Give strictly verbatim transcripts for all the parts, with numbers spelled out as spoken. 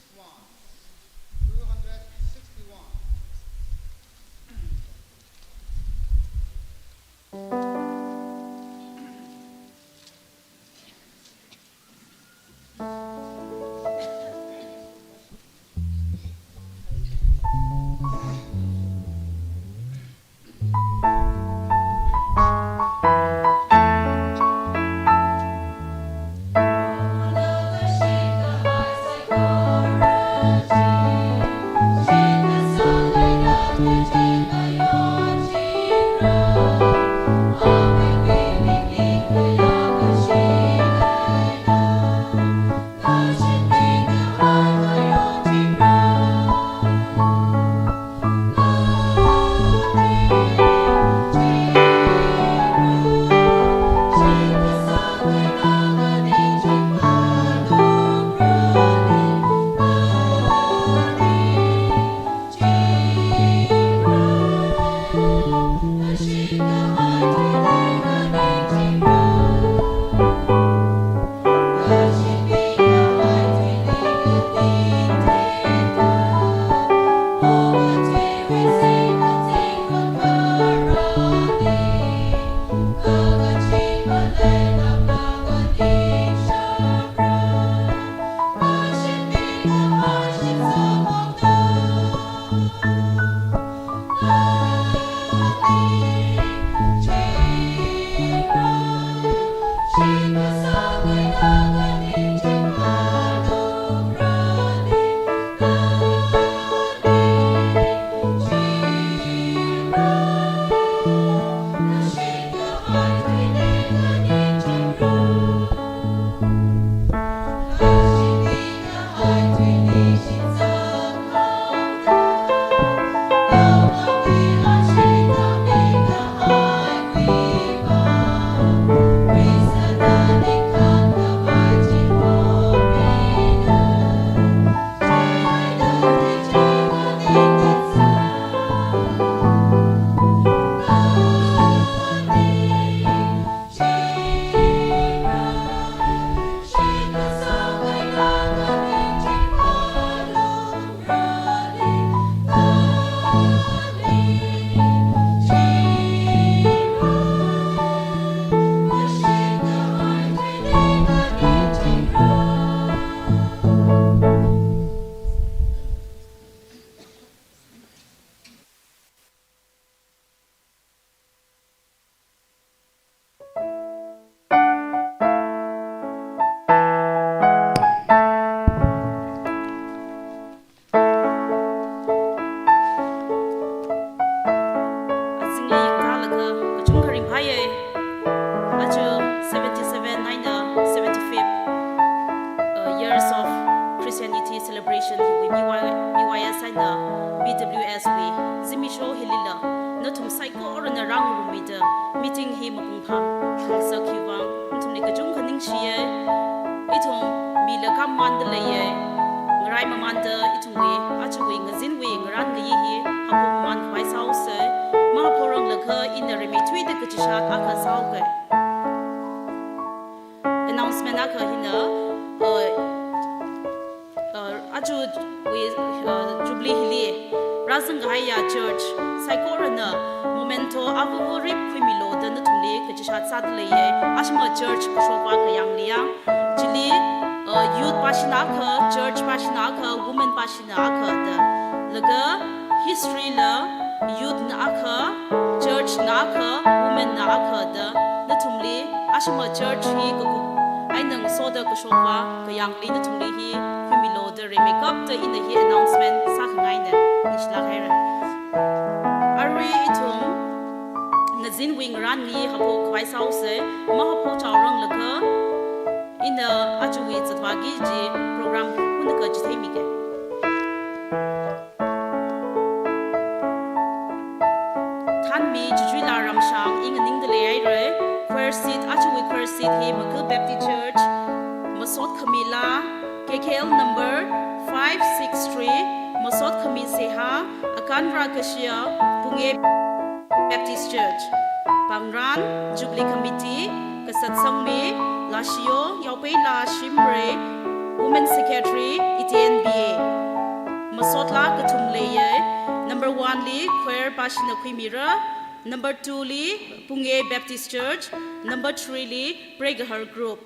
Two hundred sixty-one. Azingli yangkalaga kachungkha ringphāya. Aja seventy-seven eina seventy-fifth, uh, years of Christianity celebration hiwui B Y, B Y S eina B W S wui zimiksho hilila nathum saikorana rāngarummida meeting hi mapung phāngasak hiwui vang nathumli kachungkha ningshiya. Ithum mila khamamanda leiya, ngarai mamanda ithumwui ajawui ngazinwui ngarān ngayi hi haophok mamān khavai sāhaosa. Mahaophokranglaga ina rimeithuida kachishat akha sāhaoga. Announcement akha hina, uh, uh, ajawui, uh, Jubilee hili rāzang kahaiya church saikorana memento avavu rip khuimilu da nathumli kachishat sāda leiya. Ashama church kashokva kayāngli ya. Chili, uh, youth pāshina akha, church pāshina akha, women pāshina akha da. Laga history la youth na akha, church na akha, women na akha da. Nathumli ashama church hi kakup eina ngasoda kashokva kayāngli nathumli hi khuimilu da rimeikapta ina hi announcement sākhangaina. Ningshilāk haira. Arui ithum ngazinwui ngarān ngayi haophok khavai sāhaosa. Mahaophok chaoranglaga ina ajawui zatvāki kaji program hunakha chitheimika. Thanmi Chichuila Ramshang, i nganingda leihaira. Choir seat, ajawui choir seat hi Maguk Baptist Church, Masot Khamila, K K L number five six three, Masot Khami Seha, Akanra Kashia, Pungye Baptist Church. Pāngran, Jubilee Committee, Kasat Sangmi, Lashiyo, Yaopeila Shimray, Women Secretary, Etienne B A. Masot laa kathum leiya. Number one li choir pāshina khuimira. Number two li Pungei Baptist Church. Number three li Pregahar Group.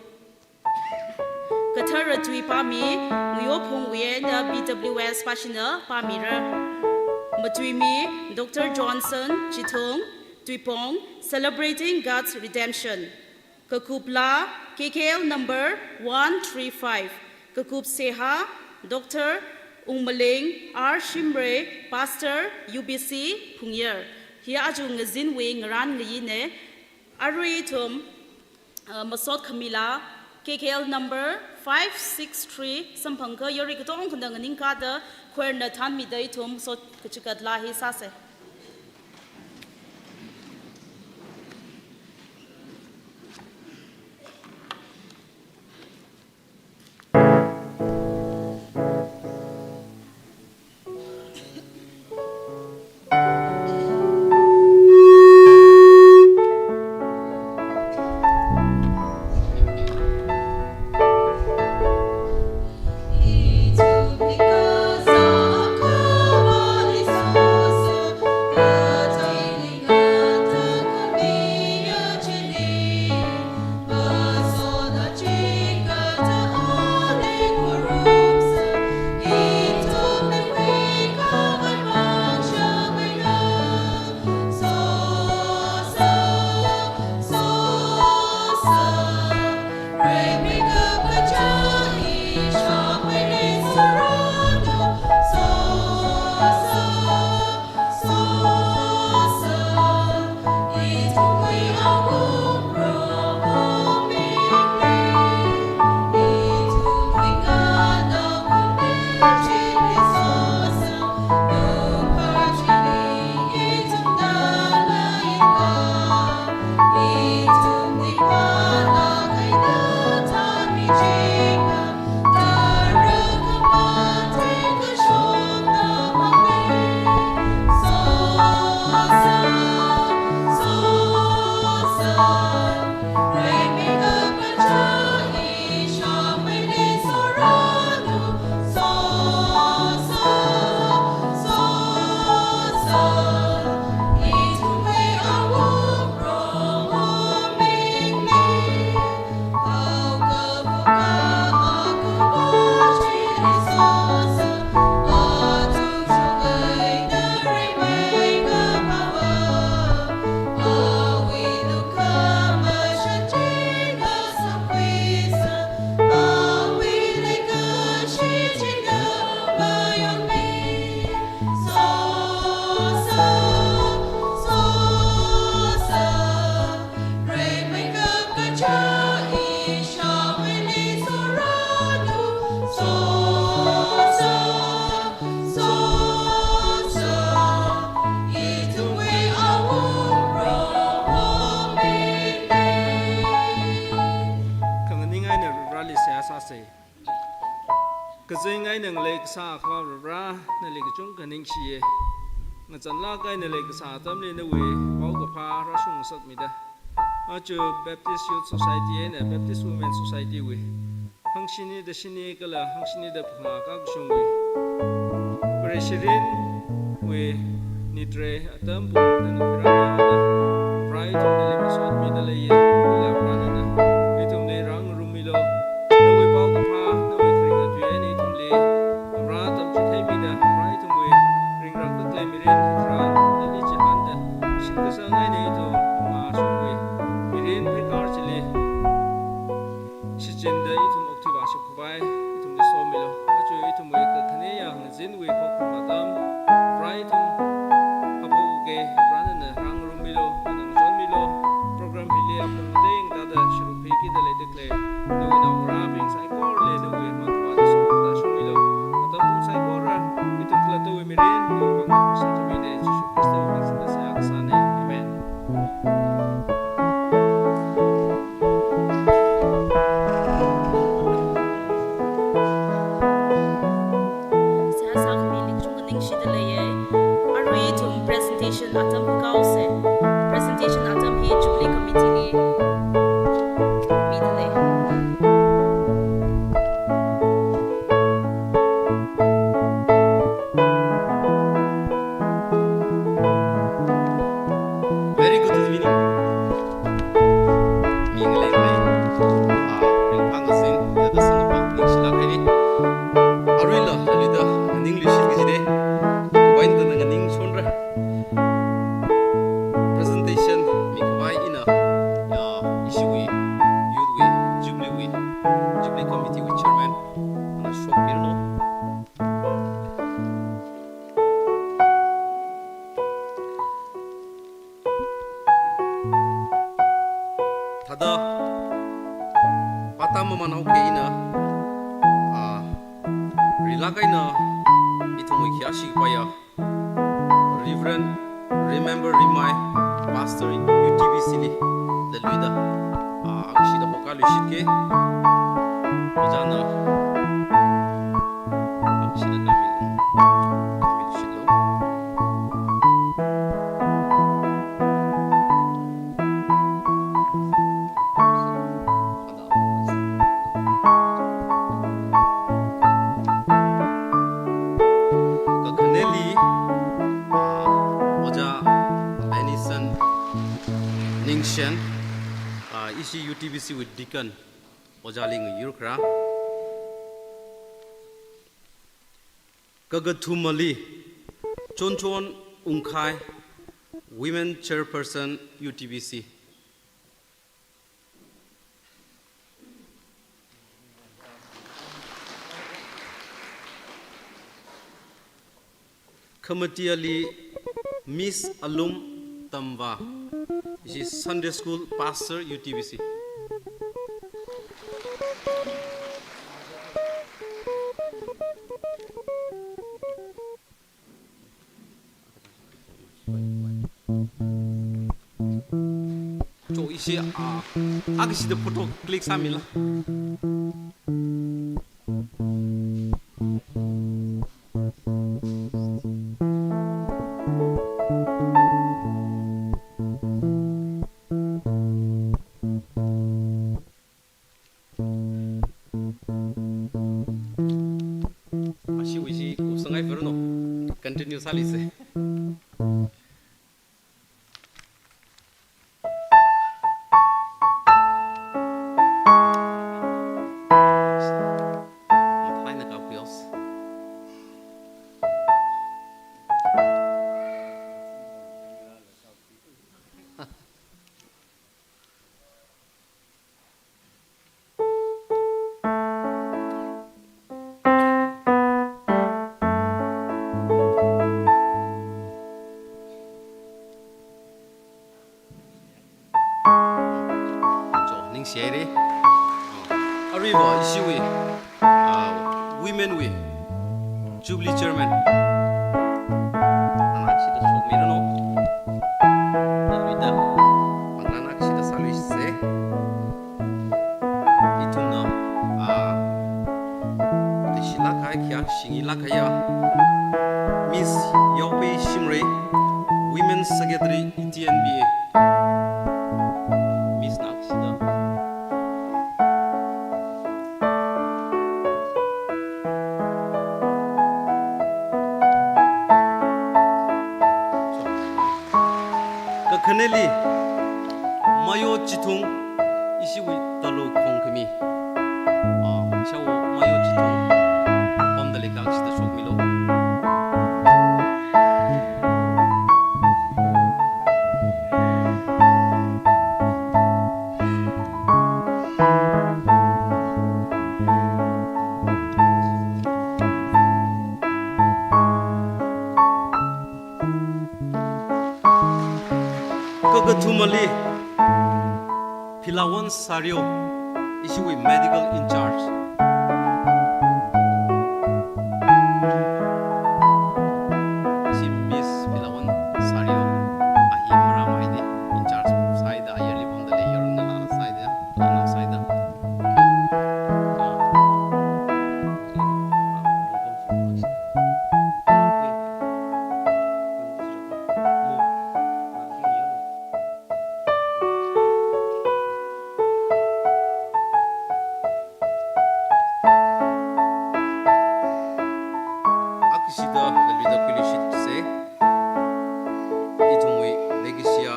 Kathara tui pāmi, Nguyophungwui eina B W S pāshina pāmira. Matuimi Doctor Johnson Chithung, Tuipong, Celebrating God's Redemption. Kakup laa K K L number one three five. Kakup seihā Doctor Ungmaling R Shimray, Pastor U B C Phungyar. Hi aja ngazinwui ngarān ngayina. Arui ithum, uh, masot khami laa K K L number five six three samphangakha yarui katongkhana nganingkāda choir na thānmida ithum masot kachikat laa hi sāsa. Khanganing eina Vareli seihā sāsa. Kazing eina ngalei kasā Akhava Vare, nali kachungkha ningshiya. Ngazanlāk eina leikasā atamli nawui paokaphā rāshung ngasakmida, aja Baptist Youth Society eina Baptist Women Society wui hangshini da shini kala hangshini da phangā kakashungwui, Vareshirinwui nitre atam pung nana khuirāmi haoda, Vare ithumli masotmida leiya, kala Vare nana ithumli rāngarummilu. Nawui paokaphā, nawui kharinga tui eina ithumli Vare tamchitheimida, Vare ithumwui ringrak kaklei mirin hitharan nali chihānda, shitkasang eina ithum mashungwui mirin pheikar chili shichinda ithum okthui vāshapkhavai ithumli somilu. Aja ithumwui kakhanea ngazinwui khokharum atam, Vare ithum haophokki, Vare nana rāngarummilu, nana ngachonmilu. Program hili apong mateng tāda sharuk Eina ithumwui khayāshi kapaiya Reverend Remember Rimai, Pastor U T B C li, laluida, ah, akshida hokā luishitke. Ojāna akshida kami, kami luishitlo. Kakhaneli, ah, Ojā Anison Ningshen, ah, ishi U T B C wui deacon, Ojāli ngayurkharā. Kakathumali, Chonchon Ungkhai, Women Chairperson, U T B C. Khamatiali Miss Alum Tamva, ishi Sunday School Pastor, U T B C. Cho ishi, ah, akshida photo click sāmila. Ashiwui chi kupsangai pharno. Continue sālise. Mathālāk eina kapkhuios. Cho, ningshihaire. Ah, aruiva ishiwui, ah, women wui Jubilee Chairman. Nana akshida shokmiranu. Laluida, pangna akshida sāluise. Ithumna, ah, leishilāk kahai khayā, shinglāk kahaiya Miss Yaopei Shimray, Women Secretary, E T N B A. Miss na akshida. Kakhaneli, Mayo Chithung, ishiwui Talo Khongkhami. Ah, shawo Mayo Chithung, pamda leikha akshida shokmilu. Kakathumali, Philawon Sario, ishiwui medical in charge. Ishi Miss Philawon Sario, ahi marāmei di in charge sāhaida, ayarli pamda lei, yaronnao sāhaida, lanao sāhaida. Akshida laluida khuiluishitse. Ithumwui leikashiya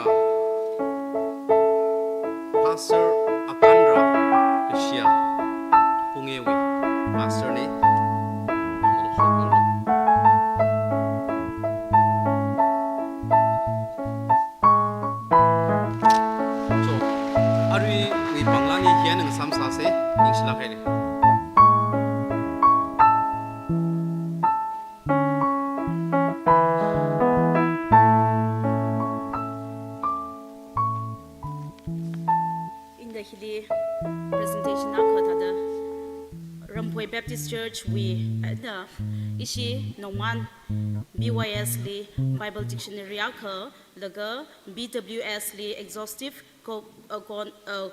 Pastor Akanra, kashiya Phungewui Pastor ne. Cho, aruiwui panglāli hi eina ngasām sāse, ningshilāk haire. Baptist Church wui, uh, ishi Nongman B Y S li Bible Dictionary akha, laga B W S li exhaustive co-, uh, con-, uh,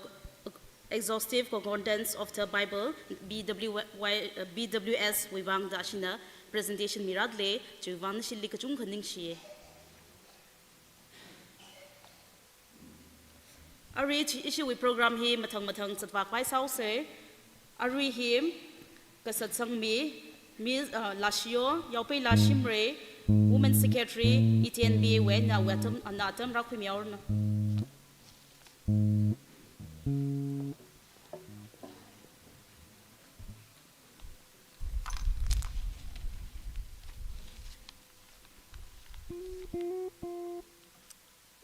exhaustive concordance of the Bible, B W Y, uh, B W S wui vang da ashina presentation mirāda lei, chiwui vang nashili kachungkha ningshi. Arui chi-, ishiwui program hi mathang mathang zatvākhavai sāhaosa. Arui hi kasatsangmi, Miss, uh, Lashiyo, Yaopei Lashimrei, Women Secretary, E T N B wui eina awui atam, ana atam rākhuimihaoranu.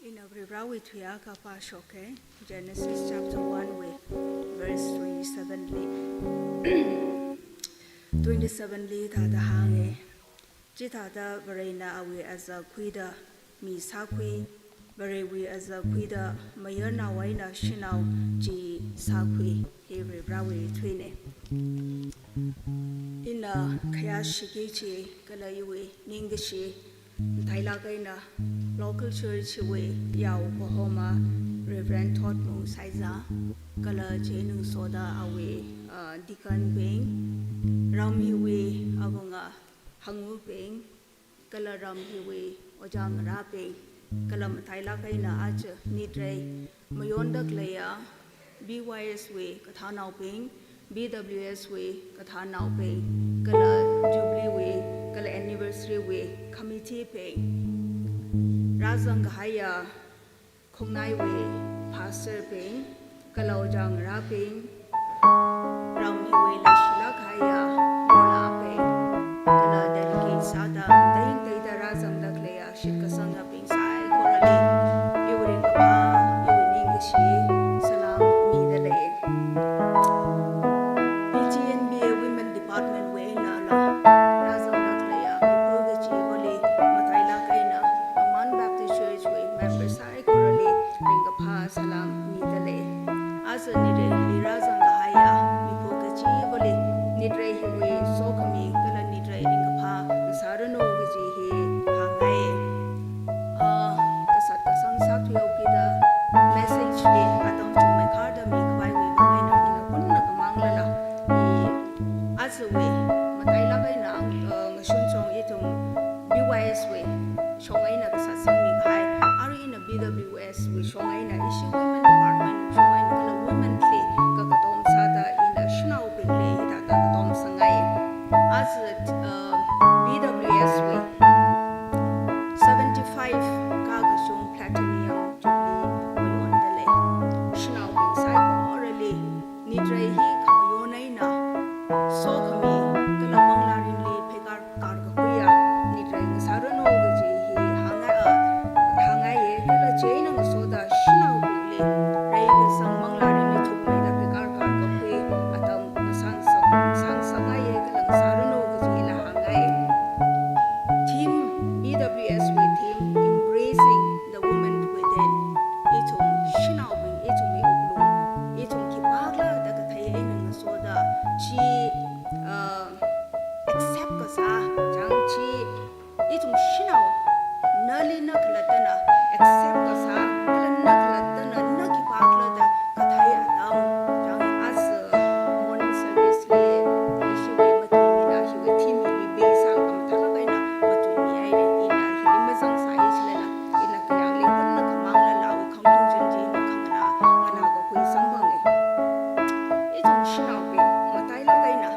Ina Varivarāwui tui akha pāshoka, Genesis chapter one wui verse twenty-seven li. Twenty-seven li thāda hānga. Chithāda Varena awui azak khuida mi sākhui, Varewui azak khuida mayarnao eina shanao chi sākhui. Hi Varivarāwui tuina. Ina khayāshiki kachi kala iwui ningkashi matailāk eina local church wui yao kahoma Reverend Thotmung Saiza, kala chieina ngasoda awui, uh, deacon bing, ram hiwui avunga hangubing, kala ram hiwui ojā ngarābing, kala matailāk eina aja nitrei mayonda khaleiya B Y S wui kathānaobing, B W S wui kathānaobing, kala Jubilee wui, kala anniversary wui committee bing, rāzang kahaiya khongnaiwui pastor bing, kala ojā ngarābing, ram hiwui leishilāk kahaiya morlābing, kala delegate sāda, taying tayida rāzangda khaleiya shitkasangabing saikorali, iwui ringkaphā, iwui ningkashi salam mida lei. E T N B Women Department wui einala, rāzangda khaleiya mipā kachivali matailāk eina Nongman Baptist Church wui member saikorali ringkaphā salam mida lei. Aja nitrei hili rāzang kahaiya mipā kachivali nitrei hiwui sokhami kala nitrei ringkaphā ngasāranu kaji hi hāngngai. Ah, kasat kasang sāthuihaokida message hi atam chungmeikharda mikhavaiwui vang eina ina kunnakha manglala, i ajawui matailāk eina, ah, ngashun chong ithum B Y S wui shong eina kasat sangmi kahai, arui ina B W S wui shong eina, ishi Women Department shong eina kala women li kakatom sāda ina shanaobingli hithāda katom sāngai. Aja, uh, B W S wui seventy-five kakashung Platinum Jubilee mayonda lei. Shanaobing saikorali nitrei hi khamayon eina sokhami kala manglārinli pheikar kar kakhuiya nitrei ngasāranu kaji hi hāngngai, ah, hāngngaiya, kala chieina ngasoda shanaobingli reikasang manglārinli thukmeida pheikar kar kakhui atam ngasāngasā, ngasāngasāngaiya kala ngasāranu kajila hāngngai. Theme, B W S wui theme, Embracing the Women Within. Ithum shanaobing, ithumwui wuklung, ithum khipākhala da kathei eina ngasoda, chi, ah, accept kasā, chang chi, ithum shanao, nali na khalattana accept kasā, kala na khalattana na khipākhala da kathei atam, chang aja morning service li, ishiwui matuimina hiwui theme hili base sālaga matailāk eina matuimihaira, ina hili mazangsāi chilala, ina kayāngli kunnakha manglala conclusion chi ina khanganā, nganā kakhui samphanga. Ithum shanaobing matailāk eina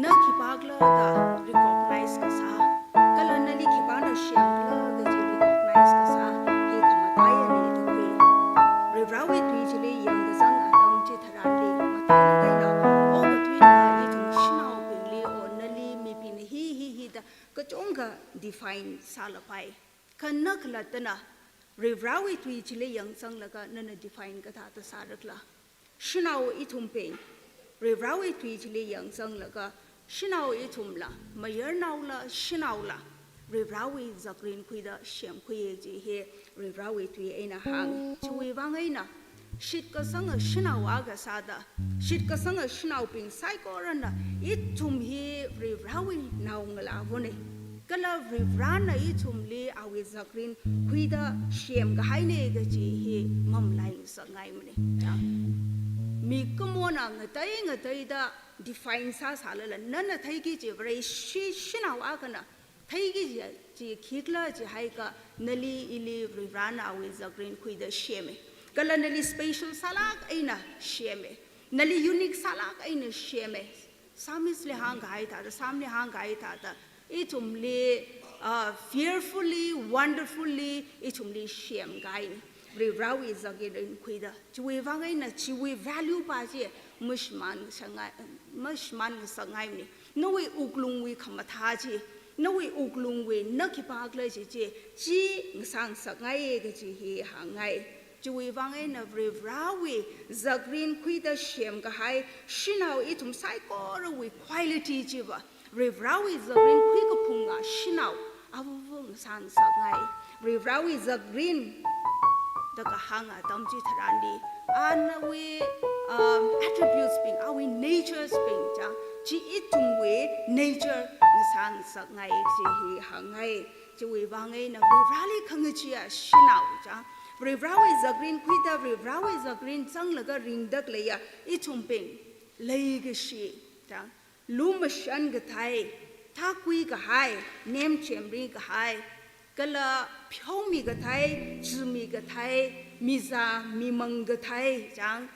na khipākhala da recognize kasā, kala nali khipāna shiyāngkhala kaji recognize kasā hi khamataiyana ithumwui. Varivarāwui tui chili yangkazang atam chitharanli matailāk eina okathuina ithum shanaobingli o nali mibingna hi hi hi da kachungkha define sālapai. Kha na khalattana Varivarāwui tui chili yangzanglaga nana define kathāda sārakhala? Shanao ithumbing, Varivarāwui tui chili yangzanglaga, shanao ithumla, mayarnaola, shanaola, Varivarāwui zakrin khuida semkhuiya kaji hi Varivarāwui tui eina hānga. Chiwui vang eina, Shitkasanga shanao akha sāda, shitkasanga shanaobing saikorana, ithum hi Varivarawui naongalāvana. Kala Varivarana ithumli awui zakrin khuida semkahaina kaji hi mamalaingasakngaimana. Ya. Mikumona ngatei ngateida define sāsālala, nana theiki kaji Vare shi shanao akhana, theiki kaji, kaji khikhala jihaiakha, nali ili Varivarana awui zakrin khuida sema. Kala nali special sālāk eina sema. Nali unique sālāk eina sema. Psalmist li hāngkahai thāda, Psalm li hāngkahai thāda, ithumli, ah, fearfully, wonderfully, ithumli semkahaina. Varivarawui zakrin khuida. Chiwui vang eina chiwui value pa chi mashimānngasakngai, mashimānngasakngaimana. Nawui wuklungwui khamathā chi, nawui wuklungwui na khipākhala chi chi, chi ngasāngasakngaiya kaji hi hāngngai. Chiwui vang eina Varivarawui zakrin khuida semkahai shanao ithum saikorawui quality chiva, Varivarawui zakrin khuikaphunga shanao, avuvu ngasāngasakngai. Varivarawui zakrin da kahāng atam chitharanli, anawui, um, attributes bing, awui natures bing chang, chi ithumwui nature ngasāngasakngai kaji hi hāngngai. Chiwui vang eina Varivarali khangacheeya shanao chang, Varivarawui zakrin khuida Varivarawui zakrin zanglaga ringda khaleiya ithumbing leikashi chang, lumashan kathei, thākhui kahai, nemchemri kahai, kala pheomi kathei, chimi kathei, mizā mimang kathei chang,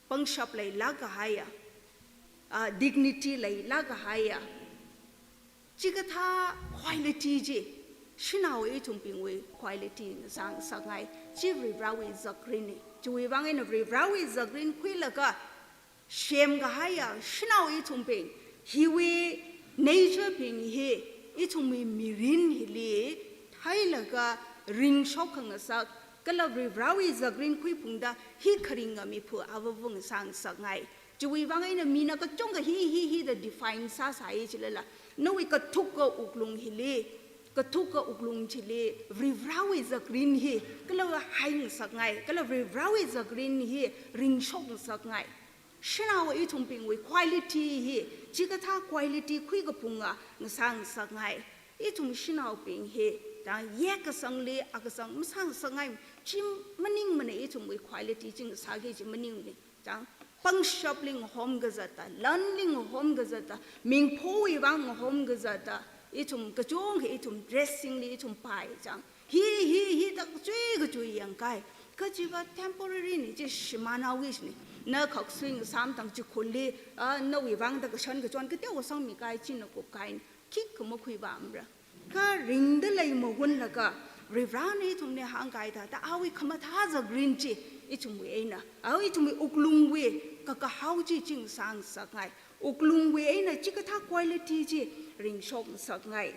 pangshap leilāk kahaiya, ah, dignity leilāk kahaiya, chikathā quality chi, shanao ithumbingwui quality ngasāngasakngai, chi Varivarawui zakrinna. Chiwui vang eina Varivarawui zakrin khuilaga semkahaiya shanao ithumbing, hiwui nature bing hi, ithumwui mirin hili theilaga ringshok khangasak, kala Varivarawui zakrin khuiphungda hi kharinga miphu avuvu ngasāngasakngai. Chiwui vang eina mina kachungkha hi, hi, hi da define sāsai chilala, nawui kathuka wuklung hili, kathuka wuklung chili Varivarawui zakrin hi kala haingasakngai, kala Varivarawui zakrin hi ringshokngasakngai. Shanao ithumbingwui quality hi, chikathā quality khuikaphunga ngasāngasakngai. Ithum shanaobing hi, chang, yekkasangli akasang masāngasakngai, chi maningmana, ithumwui quality chi ngasāki kaji maningmana. Chang, pangshapli ngahom kazata, lanli ngahom kazata, mingphowui vang ngahom kazata, ithum kachungkha ithum dressing li ithum pai chang, hi, hi, hi da kachui kachui yangkai. Kachiva temporary na chi shimānhaoki kajina. Na khaksui ngasām tang chikhurli, ah, nawui vang da kashan kachon kateowa sangmikai, china kupkahaina. Khikha makhuipamra. Kha ringda lei mahunlaga, Varivarana ithumli hāngkahai thāda, awui khamathā zakrin chi ithumwui eina, awui ithumwui wuklungwui kakahao chi chi ngasāngasakngai. Wuklungwui eina chikathā quality chi ringshokngasakngai.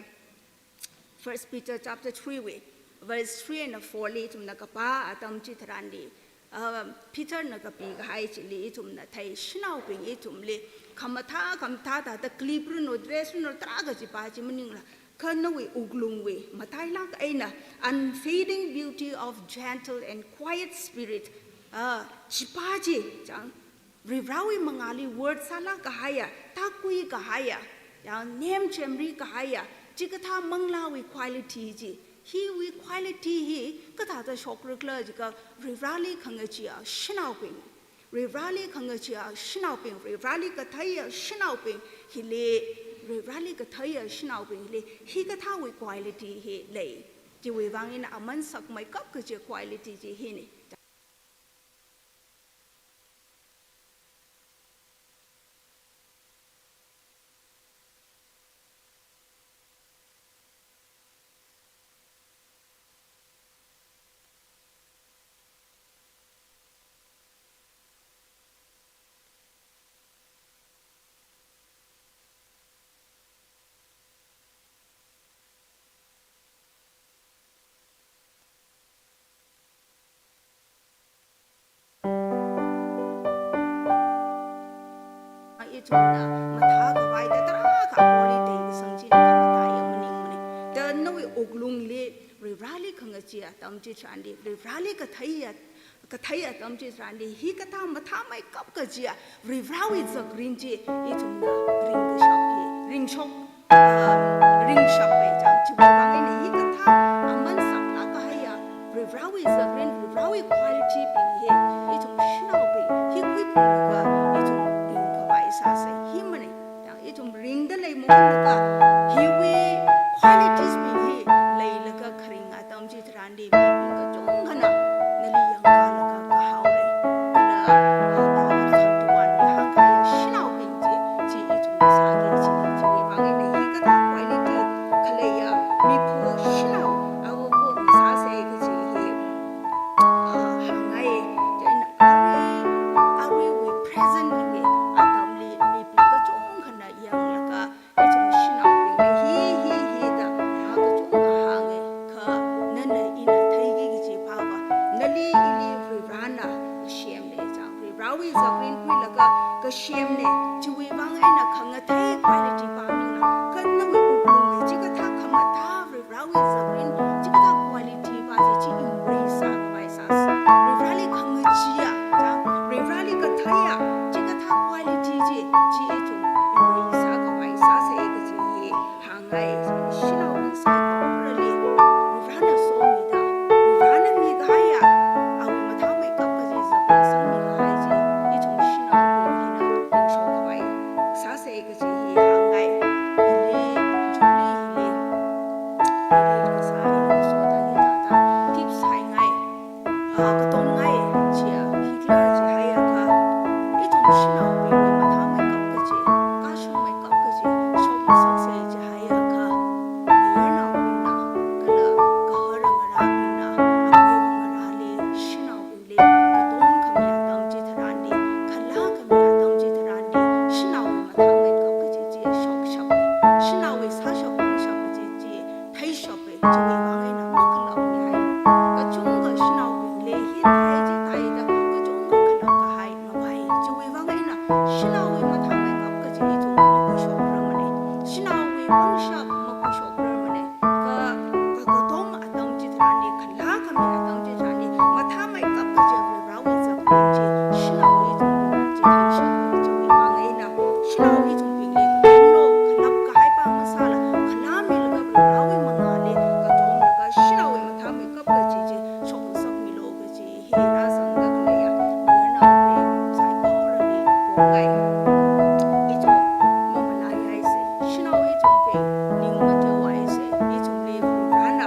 First Peter chapter three wui, verse three and four li ithumna kapā atam chitharanli, ah, Peter na kapikahai chili ithumna thei, shanaobing ithumli khamathā, khamathā thāda clip rino, dress rino, tarākha chi pa chi maningla, kha nawui wuklungwui matailāk eina unfading beauty of gentle and quiet spirit, ah, chi pa chi chang, Varivarawui mangāli worth sālāk kahaiya, thākhui kahaiya, ya, nemchemri kahaiya, chikathā manglāwui quality chi, hiwui quality hi kathāda shokrakhala jiakha, Varivarali khangacheeya shanaobing, Varivarali khangacheeya shanaobing, Varivarali katheiya shanaobing hili, Varivarali katheiya shanaobing hili, hikathāwui quality hi lei. Chiwui vang eina aman sakmeikap kaji quality chi hina. Ithumna mathākhavai da tarākha holiday kasang china khamataiya maningmana. Da nawui wuklungli Varivarali khangacheeya atam chitharanli, Varivarali katheiya kathei atam chitharanli, hikathā mathāmeikap kajiya Varivarawui zakrin chi ithumna ringkashap hi, ringshok, ah, ringshappai chang. Chiwui vang eina hikathā aman saklāk kahaiya Varivarawui zakrin, Varivarawui quality bing hi ithum shanaobing hi khuiphunglaga ithum ringkhavai sāsa. Hi manei, yang ithum ringda leimalaga hiwui qualities bing hi leilaga kharing atam chitharanli mibing kachungkhana nali yangkālaga kahaora. Kala, ah, Proverbs thirty-one li hāngkahaiya shanaobing chi, chi ithum sāki kajina. Chiwui vang eina hikathā quality khaleiya miphu shanao awokho ngasāsa kaji hi, ah, hāngngai. Chieina arui, aruiwui present wui atamli mibing kachungkhana yanglaga, ithum shanaobingli hi, hi, hi da, ah, kachungkha hānga, kha nana ina theiki kaji pava, nali ili Varivarana kasemna chang. Varivarawui zakrin khuilaga kasemna, chiwui vang eina khangathei quality pāmingla, kha nawui wuklungli chikathā khamathā Varivarawui zakrin chikathā quality pa chi, chi embrace sākhavai sāsa. Varivarali khangacheeya, chang, Varivarali katheiya chikathā quality chi, chi ithum embrace sākhavai sāsa kaji hi hāngngai. Shanaobing saikorali Varivarana somida, Varivarana mikahaiya awui mathāmeikap kaji zakrin sangmikahai chi ithum shanaobing hina ringshok khavai sāsa kaji hi hāngngai. Hili, Jubilee hili, hili kasā ina soda hi tata, tip saingai, ah, katongai chiya, hikla chihaiakha, ithum shanaobingwui mathāmeikap kaji, kashungmeikap kaji shokngasaksa chihaiakha, mayarnaobingna kala gahara ngarābingna, apreiva ngarāli shanaobingli katong khami atam chitharanli, khalā khami atam chitharanli, shanaowui mathāmeikap kaji chi shokshapa, shanaowui sāshap ungshap kaji chi theishapa. Chiwui vang eina makhalapmihai. Kachungkha shanaobingli hi thei chi theida kachungkha khalap kahai ngavai. Chiwui vang eina shanaowui mathāmeikap kaji ithum makhuishokrar manei. Shanaowui pangshap makhuishokrar manei. Kha, kha katong atam chitharanli, khalā khami atam chitharanli, mathāmeikap kaji Varivarawui zakrin chi shanao ithumbingna chitheishapa. Chiwui vang eina shanao ithumbingli khangathalo, khalap kahai pa masāla, khalāmilaga Varivarawui mangāli katonglaga shanaowui mathāmeikap kaji chi shokngasakmilu kaji hi rāzangda khaleiya mayarnaobing saikorali pongai. Ithum mamalaihaisa, shanao ithumbing ning mateohaisa, ithumli Varivarana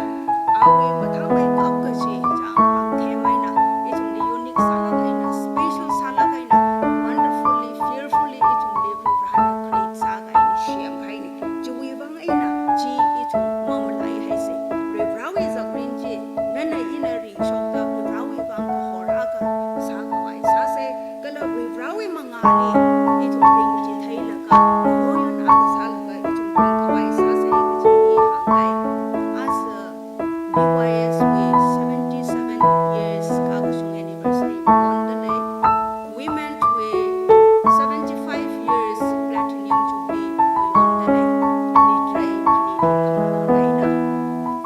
awui mathāmeikap kaji chang pāngthemhaina, ithumli unique sālāk eina, special sālāk eina, wonderfully, fearfully ithumli Varivarana create sākahaina, semkahaina. Chiwui vang eina chi ithum mamalaihaisa. Varivarawui zakrin chi nana ina ringshokda Varivarawui vang kahor akha sākhavai sāsa, kala Varivarawui mangāli ithum ringchitheilaga, hoyon akha sālaga ithum ringkhavai sāsa kaji hi hāngngai. As a B Y S wui seventy-seven years kakashung anniversary mayonda lei. Women wui seventy-five years platinum jubilee mayonda lei. Nitrei khanili khamayon eina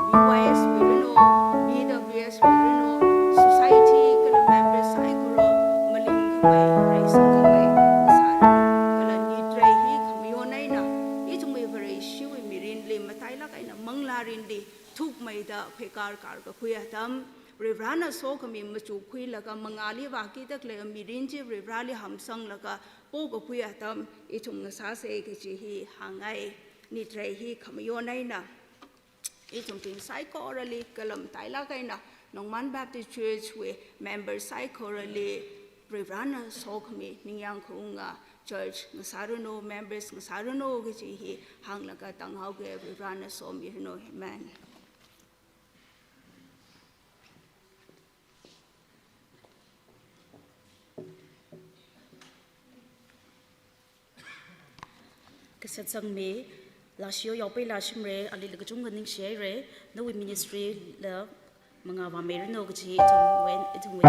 B Y S wui rino, B W S wui rino, society kala members saikora malingkhamei, reisangkhamei sāranu. Kala nitrei hi khamayon eina ithumwui Vareshiwui mirinli matailāk eina manglārinli thukmeida pheikar karkakhui atam, Varivarana sokhami machukkhuilaga mangāli vākida khalei mirin chi Varivarali hamsanglaga pokakhui atam ithum ngasāsa kaji hi hāngngai. Nitrei hi khamayon eina ithumbing saikorali kala matailāk eina Nongman Baptist Church wui member saikorali Varivarana sokhami ningyāng khaunga church ngasāranu, members ngasāranu kaji hi hānglaga tanghaoga. Varivarana somiranu. Amen. Kasā zangmi, lāshiyo yaopei lāshimre, alila kachungkha ningshihaire, nawui ministry la mangā vāmeiranu kaji ithumwui, ithumwui.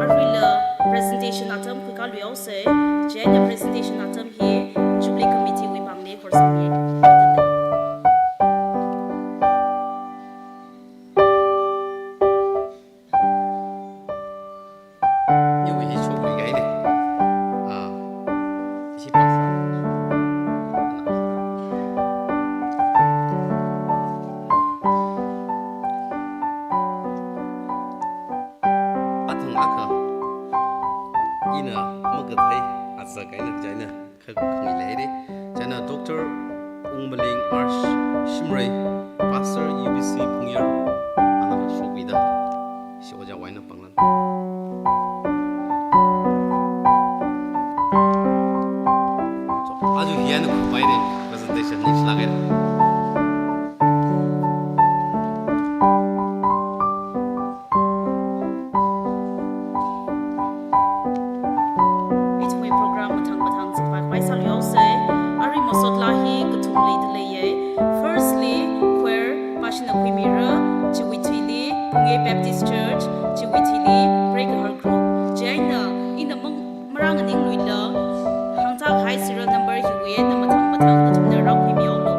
Aruila presentation atam khuikāluihaosa, chieina presentation atam hi Jubilee Committee wui pāngli horsangmi. Ungmaling Arch Shimrei, Pastor U B C Phungyar, ana shokmida, ishi ojā wui eina panglan. So, aja hi eina khuipaira, presentation next lāka. Ithumwui program mathang mathang zangpai khavai sālu yaose. Arui masotla hi kathum leida leiye. Firstly, choir pāshina khuimira, chiwui thili Pungei Baptist Church, chiwui thili Break Her Group. Chieina ina mang marānganingluila, hāngzākahai serial number hiwui eina mathang mathang nathumna rākhuimihaolu.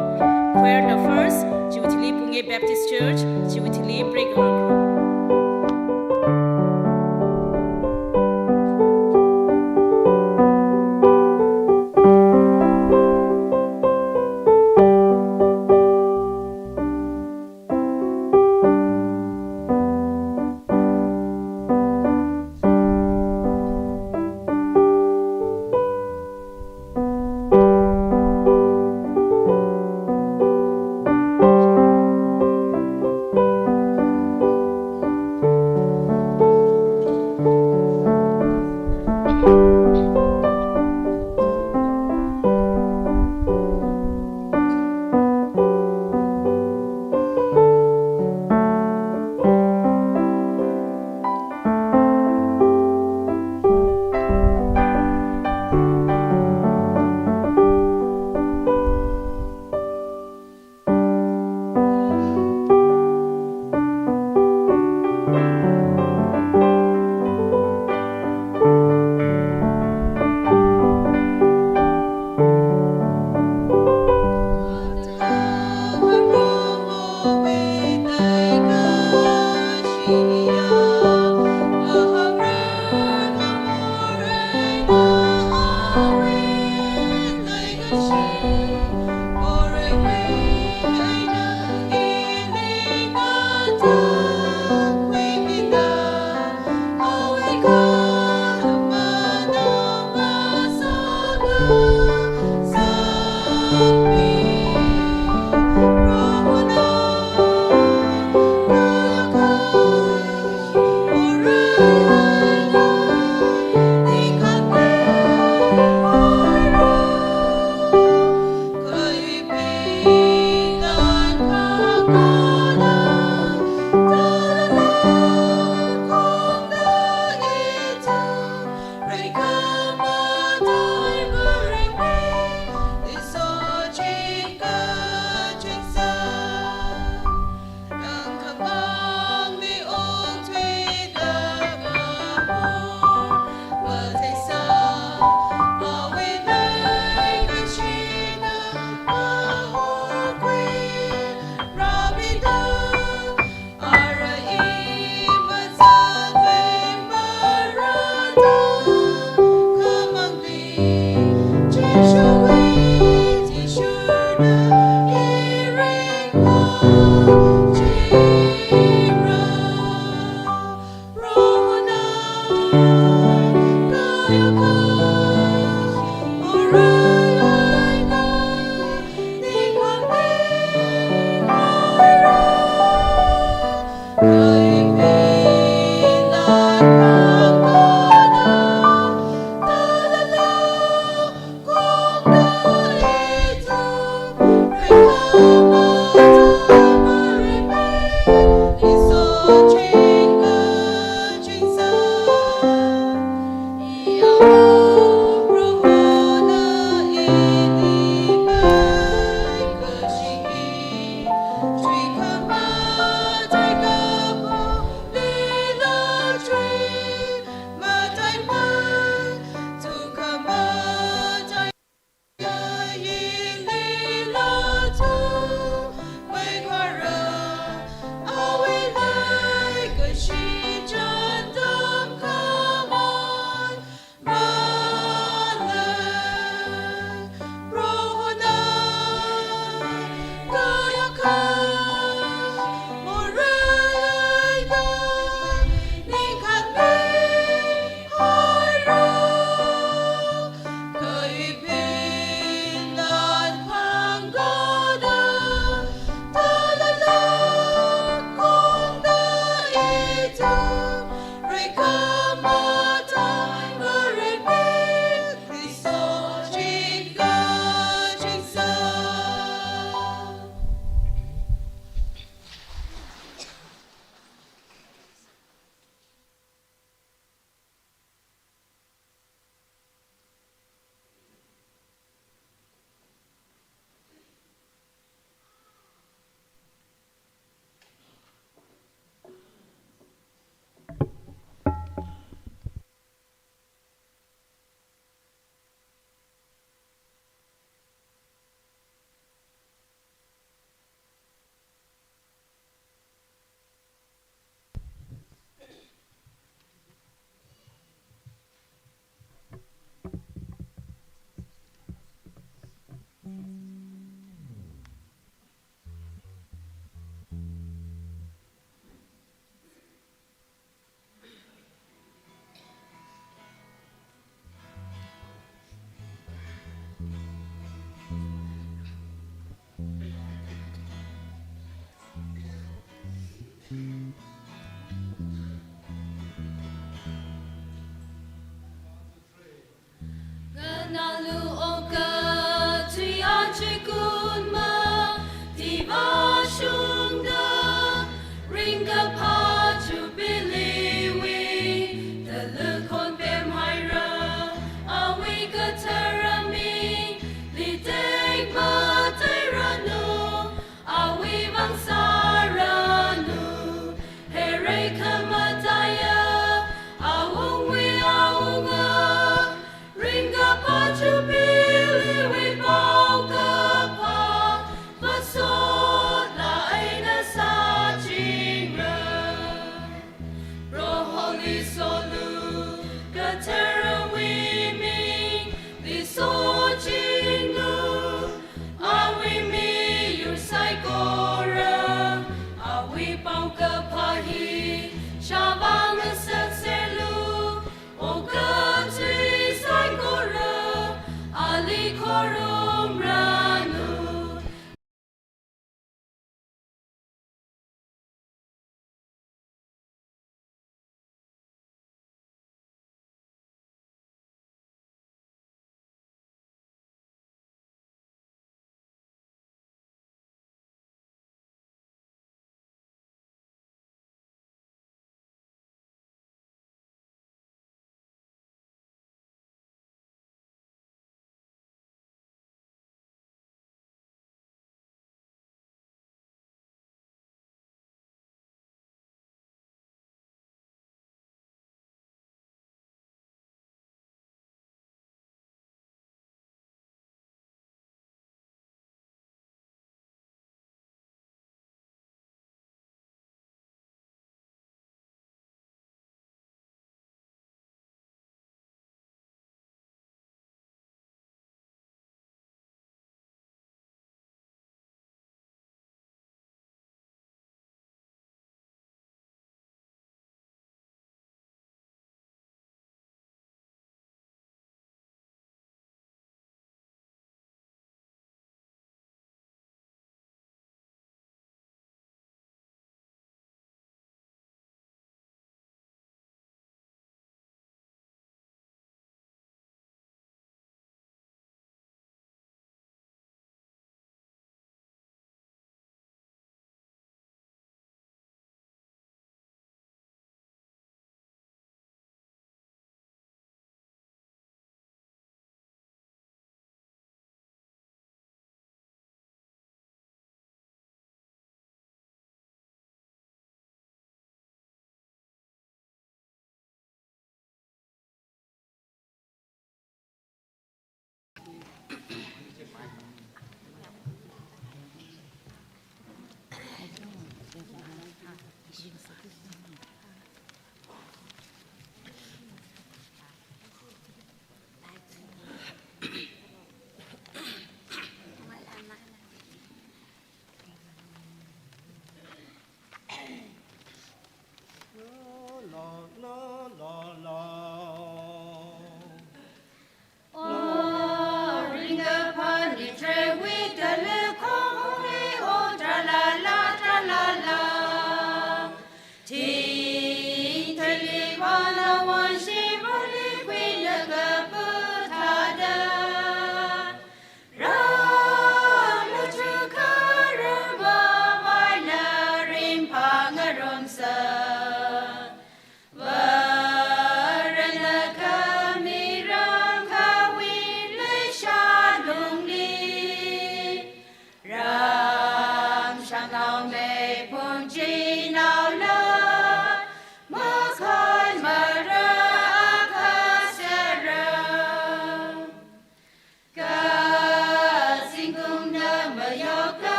Choir na first, chiwui thili Pungei Baptist Church, chiwui thili Break Her Group.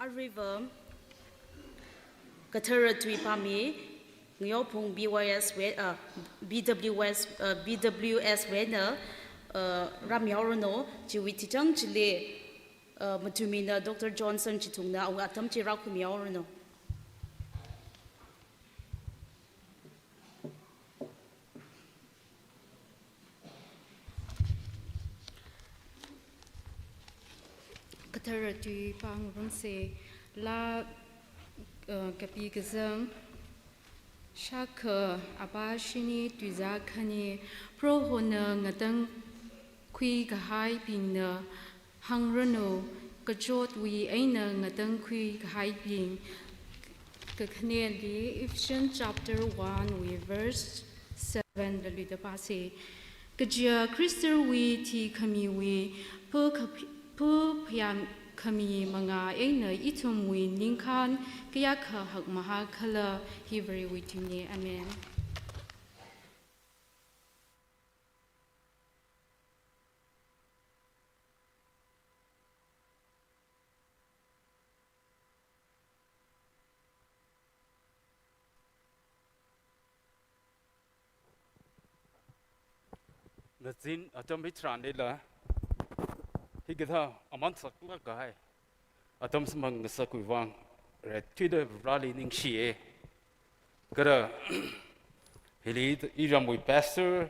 Aruiva kathara tui pāmi, Ngayophung B Y S wui, uh, B W S, uh, B W S wuina, uh, rāmihaoranu, chiwui tichang chili, uh, mathumina Doctor Johnson Chithungna awui atam chi rākhuimihaoranu. Kathara tui pāngarumsa, laa, uh, kapi kazang, shākha apā shini tuizā khani, Prohona ngatangkhui kahaibingna hāngranu, kachotwui eina ngatangkhui kahaibing. Kakhaneli Ephesians chapter one wui verse Van laluida pāsa. Kaja Khristawui thikhamiwui phu khap-, phu phayam khami manga eina ithumwui ningkhān kayākha hakmahā khala. Hi Varewui tungna. Amen. Ngazin atam hitharanlila, hikathā aman saklāk kahai atam samphang ngasakwui vang reithuida Vareli ningshiya. Kala hili iramwui pastor,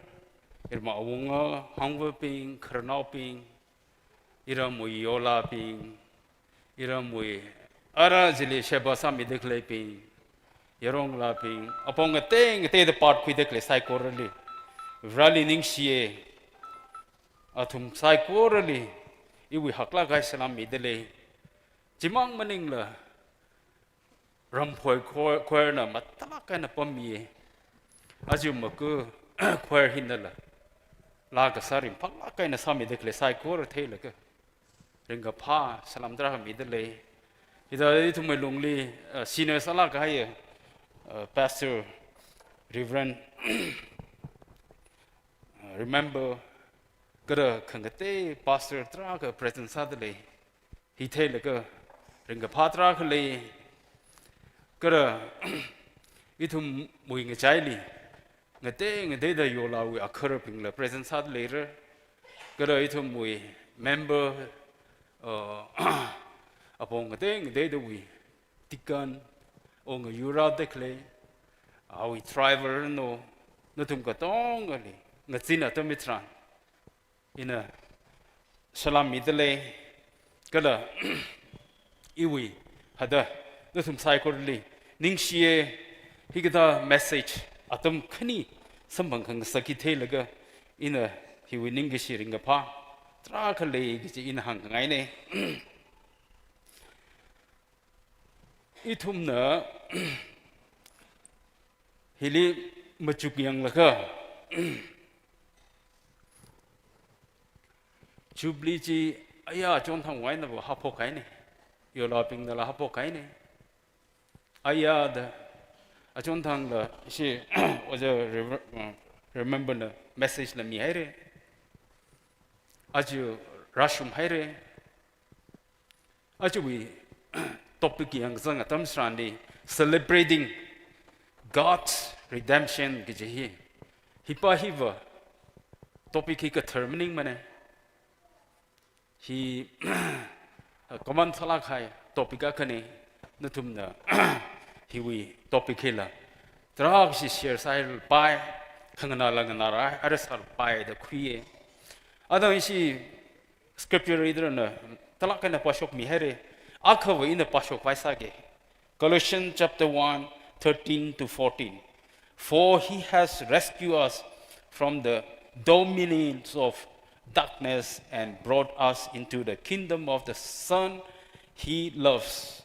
iram awunga, hangvabing, khararnaobing, iramwui yolabing, iramwui ara chili sheba sāmida khaleibing, yaronglabing, apong ngatei ngateida part khuida khalei saikorali Vareli ningshiya. Athum saikorali iwui haklāk kahai salam midalei. Chimang maningla, Ramphoi choir, choir na mathālāk eina pammiya. Aja maku choir hinala, laa kasā ringphālāk eina sāmida khalei saikora theilaga, ringkaphā salam tarākha midalei. Hithāda ithumwui lungli, uh, senior sālāk kahai, uh, Pastor, Reverend, uh, Remember, kala khangatei pastor tarākha present sādalei. Hi theilaga ringkaphā tarākha lei. Kala ithumwui ngachaili ngatei ngateida yolawui akharabingla present sāda leira. Kala ithumwui member, uh, apong ngatei ngateidawui deacon, o ngayurāda khalei, awui driver no, nathum katongali ngazin atam hitharan ina salam midalei. Kala iwui hithāda nathum saikorali ningshiya. Hikathā message atam khani samphang khangasak hi theilaga ina hiwui ningkashi ringkaphā tarākha lei kaji ina hāngkhangaina. Ithumna hili machuk yanglaga, Jubilee chi aya achonthangwui einava haophok kahaina, yolabingnala haophok kahaina. Ayada achonthangla ishi Oja Rever-, uh, Remember na message la mihaira. Aja rāshunghaira. Ajawui topic yangkazang atam tharanli, celebrating God's redemption kaji hi. Hipa hiva topic hi kathar maningmana. Hi common sālāk kahai topic akhana, nathumna hiwui topic hila tarākha share sāpai, khanganāla nganāra, ara sāpai da khuiya. Athang ishi scripture reader na talak eina pāshok mihaira, akhava ina pāshok paisāga. Colossians chapter one, thirteen to fourteen. For he has rescued us from the dominions of darkness and brought us into the kingdom of the Son he loves,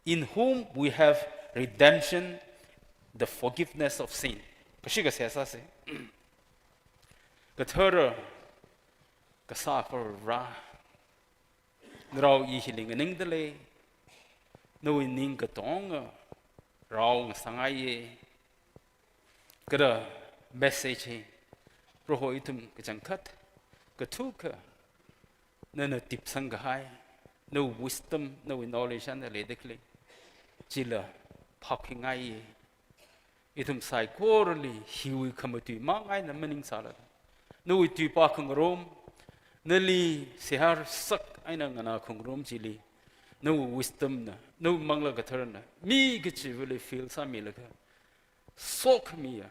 in whom we have redemption, the forgiveness of sin. Kashi kasā sāsa. Kathara, kasā Proho Vare, narao i hili nganingdalei, nawui ning katonga rao ngasāngaiya. Kala message hi, Proho ithum kachangkhat, kathukha, nana tipsang kahai, nawui wisdom, nawui knowledge eina leida khalei chila phākhuingaiya. Ithum saikorali hiwui khamatui mang eina maningsālala, nawui tuipā khangarum, nali seihā sak eina nganā khangarum chili, nawui wisdom na, nawui Manglā Katharana mi kachivali fill sāmilaga, sokhamiya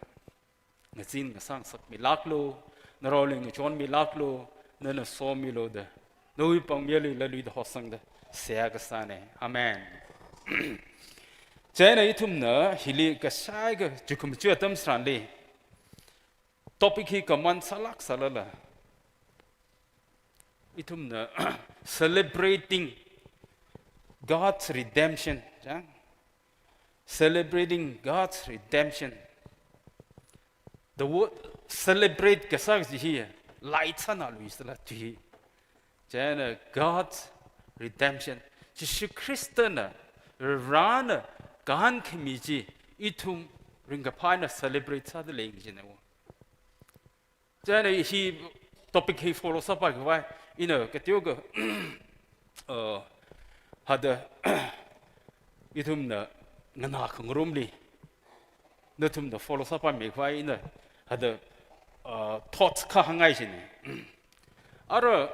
ngazin ngasāngasakmilāklu, naraoli ngachonmilāklu, nana somilu da, nawui pāngmili laluida hosangda seihā kasāna. Amen. Chieina ithumna hili kashai kachukhamachu atam tharanli, topic hi common sālāk sālala, ithumna celebrating God's redemption, chang? Celebrating God's redemption. The word celebrate kasā kaji hi light sānalui sāla tui. Chieina God's redemption. Jishu Khristana, Varena kahān khami chi ithum ringkaphā eina celebrate sādalei kajina. Chieina hi topic hi follow sāpai khavai, ina kateokha, uh, hada, ithumna nganā khangarumli, nathumna follow sāpaimei khavai ina hada, uh, thoughts kha hāngngai jina. Ara,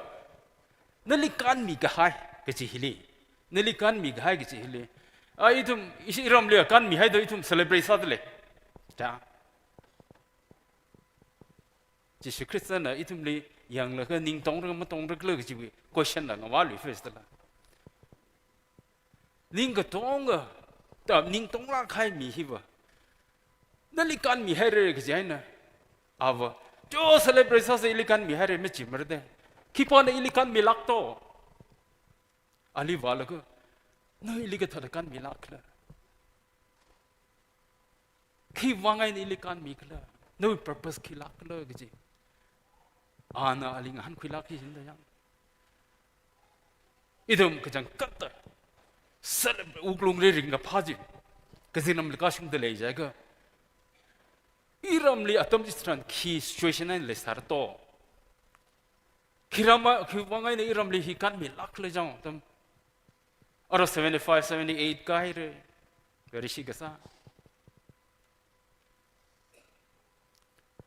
nali kanmi kahai kaji hili, nali kanmi kahai kaji hili, a, ithum, ishi iramli kanmihaida ithum celebrate sādalei. Ta. Jishu Khristana ithumli yanglaga ning tongra matongra khala kaji question la ngavālui first la. Ning katonga, ta ning tonglāk kahai mi hiva, nali kanmihaira kaji eina, ava, jo celebrate sāsa ili kanmihaira majimarda. Khipāna ili kanmilāk to? Ali vālaga, na ili kathāda kanmilāk khala? Khivāng eina ili kanmi khala? Nawui purpose khilāk khala kaji ana ali ngahānkhuilāk hi jida yang. Ithum kachangkhatta celebrate, wuklungli ringkaphā chi, kazingramli kashungda lei jiakha, iramli atam chitharan khi situation eina leisāra to? Khi ram, khivāng eina iramli hi kanmilāk khala chang tam? Ara seventy-five, seventy-eight kahaira, very shi kasā.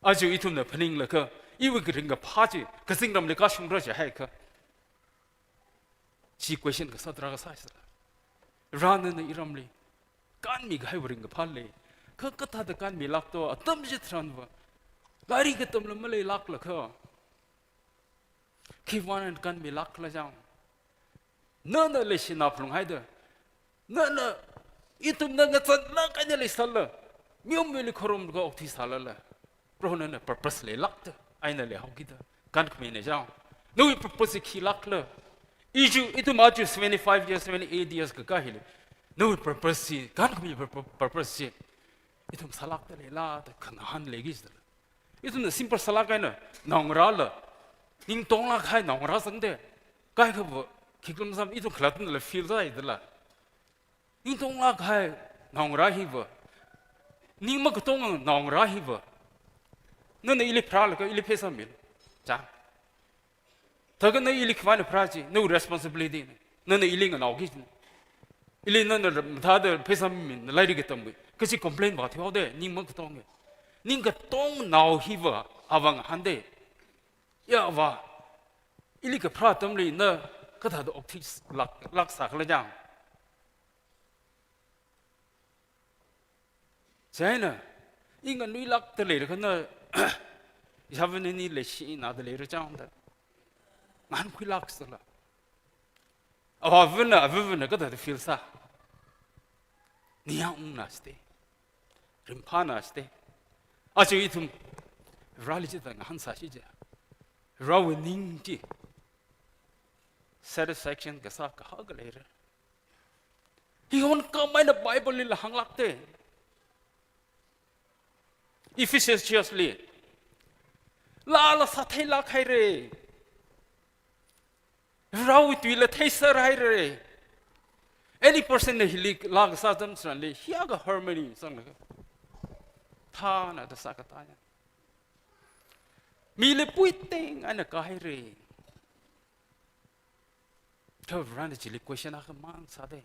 Aja ithumna phaninglaga, iwui ringkaphā chi kazingramli kashungra jihaikha, chi question kasā tarākha sāsāla. Varena iramli kanmi kahaiwui ringkaphā lei. Kha kathāda kanmilāk to? Atam chitharanva lairik katamla maleilāklaga, khivāng eina kanmilāk khala chang? Nana leishinā phalunghaida, nana, ithumna ngazanlāk eina leisālala, mi ungmili khorumlaga okthuisālala, Proho nana purpose leilākta eina leihaokida kankhamina chang. Nawui purpose hi khilāk khala? Iju, ithum aja seventy-five years, seventy-eight years kakā hili, nawui purpose chi, kankhami pur-, pur-, purpose chi ithum sālākta leila da khangahān leiki jidala. Ithumna simple sālāk eina naongarāla, ning tonglāk kahai naongarā zangda, kaikhava khiklam sam ithum khalattala feel sāhaidala. Ning tonglāk kahai naongarā hiva, ning makatonga naongarā hiva, nana ili pharālaga ili pheisāmilu. Cha. Thākha na ili khiwui eina pharā chi, nawui responsibility na. Nana ili nganaoki jina. Ili nana mathāda pheisāmi, na lairik katamwui kaji complain vāthuihaoda, ning makatonga. Ning katonga nao hiva avā ngahānda. Ya avā, ili kapharā atamli na kathāda okthuilāk, lāksā khala chang? Chieina, i nganuilākta leira kha na, ishāvana ili leishināda leira chang da ngahānkhuilāksāla. Avāvana, avāvana kathāda feel sā? Ningyāng ungnā sāda, ringphānā sāda. Aja ithum Vareli chithāda ngahānsāsi je. Varewui ning chi satisfaction kasā kahaka leira. Hi honkhameina Bible lila hānglākta. Ephesians church li, laala sātheilāk haira. Varewui tuila theiser haira. Any person na hili laa kasā atam chitharanli, hiyākha harmony sanglaga, thānada sā katāya. Mili puiting eina kahaira. Kha Varena chili question akhamang sāda,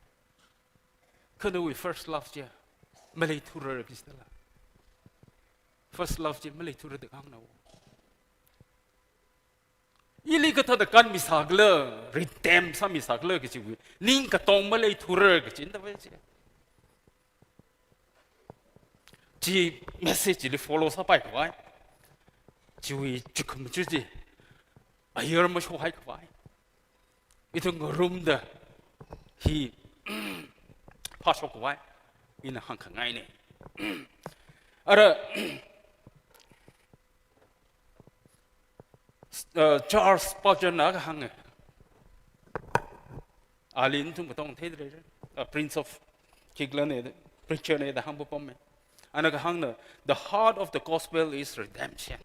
kha nawui first love chi maleithura kaji dala. First love chi maleithura da hāngna. Ili kathāda kanmisā khala, redeem sāmisā khala kajiwui ning katong maleithura kajina da vai chi. Chi message li follow sāpai khavai, chiwui chukum chu chi ayar mashohai khavai, ithum ngarumda hi phāshok khavai ina hāngkhangaina. Ara, uh, Charles Spurgeon na kahānga. Ali nathum katong theidalei, uh, Prince of khikhala na, preacher na da hāngpapama. Ana kahāngna, the heart of the gospel is redemption.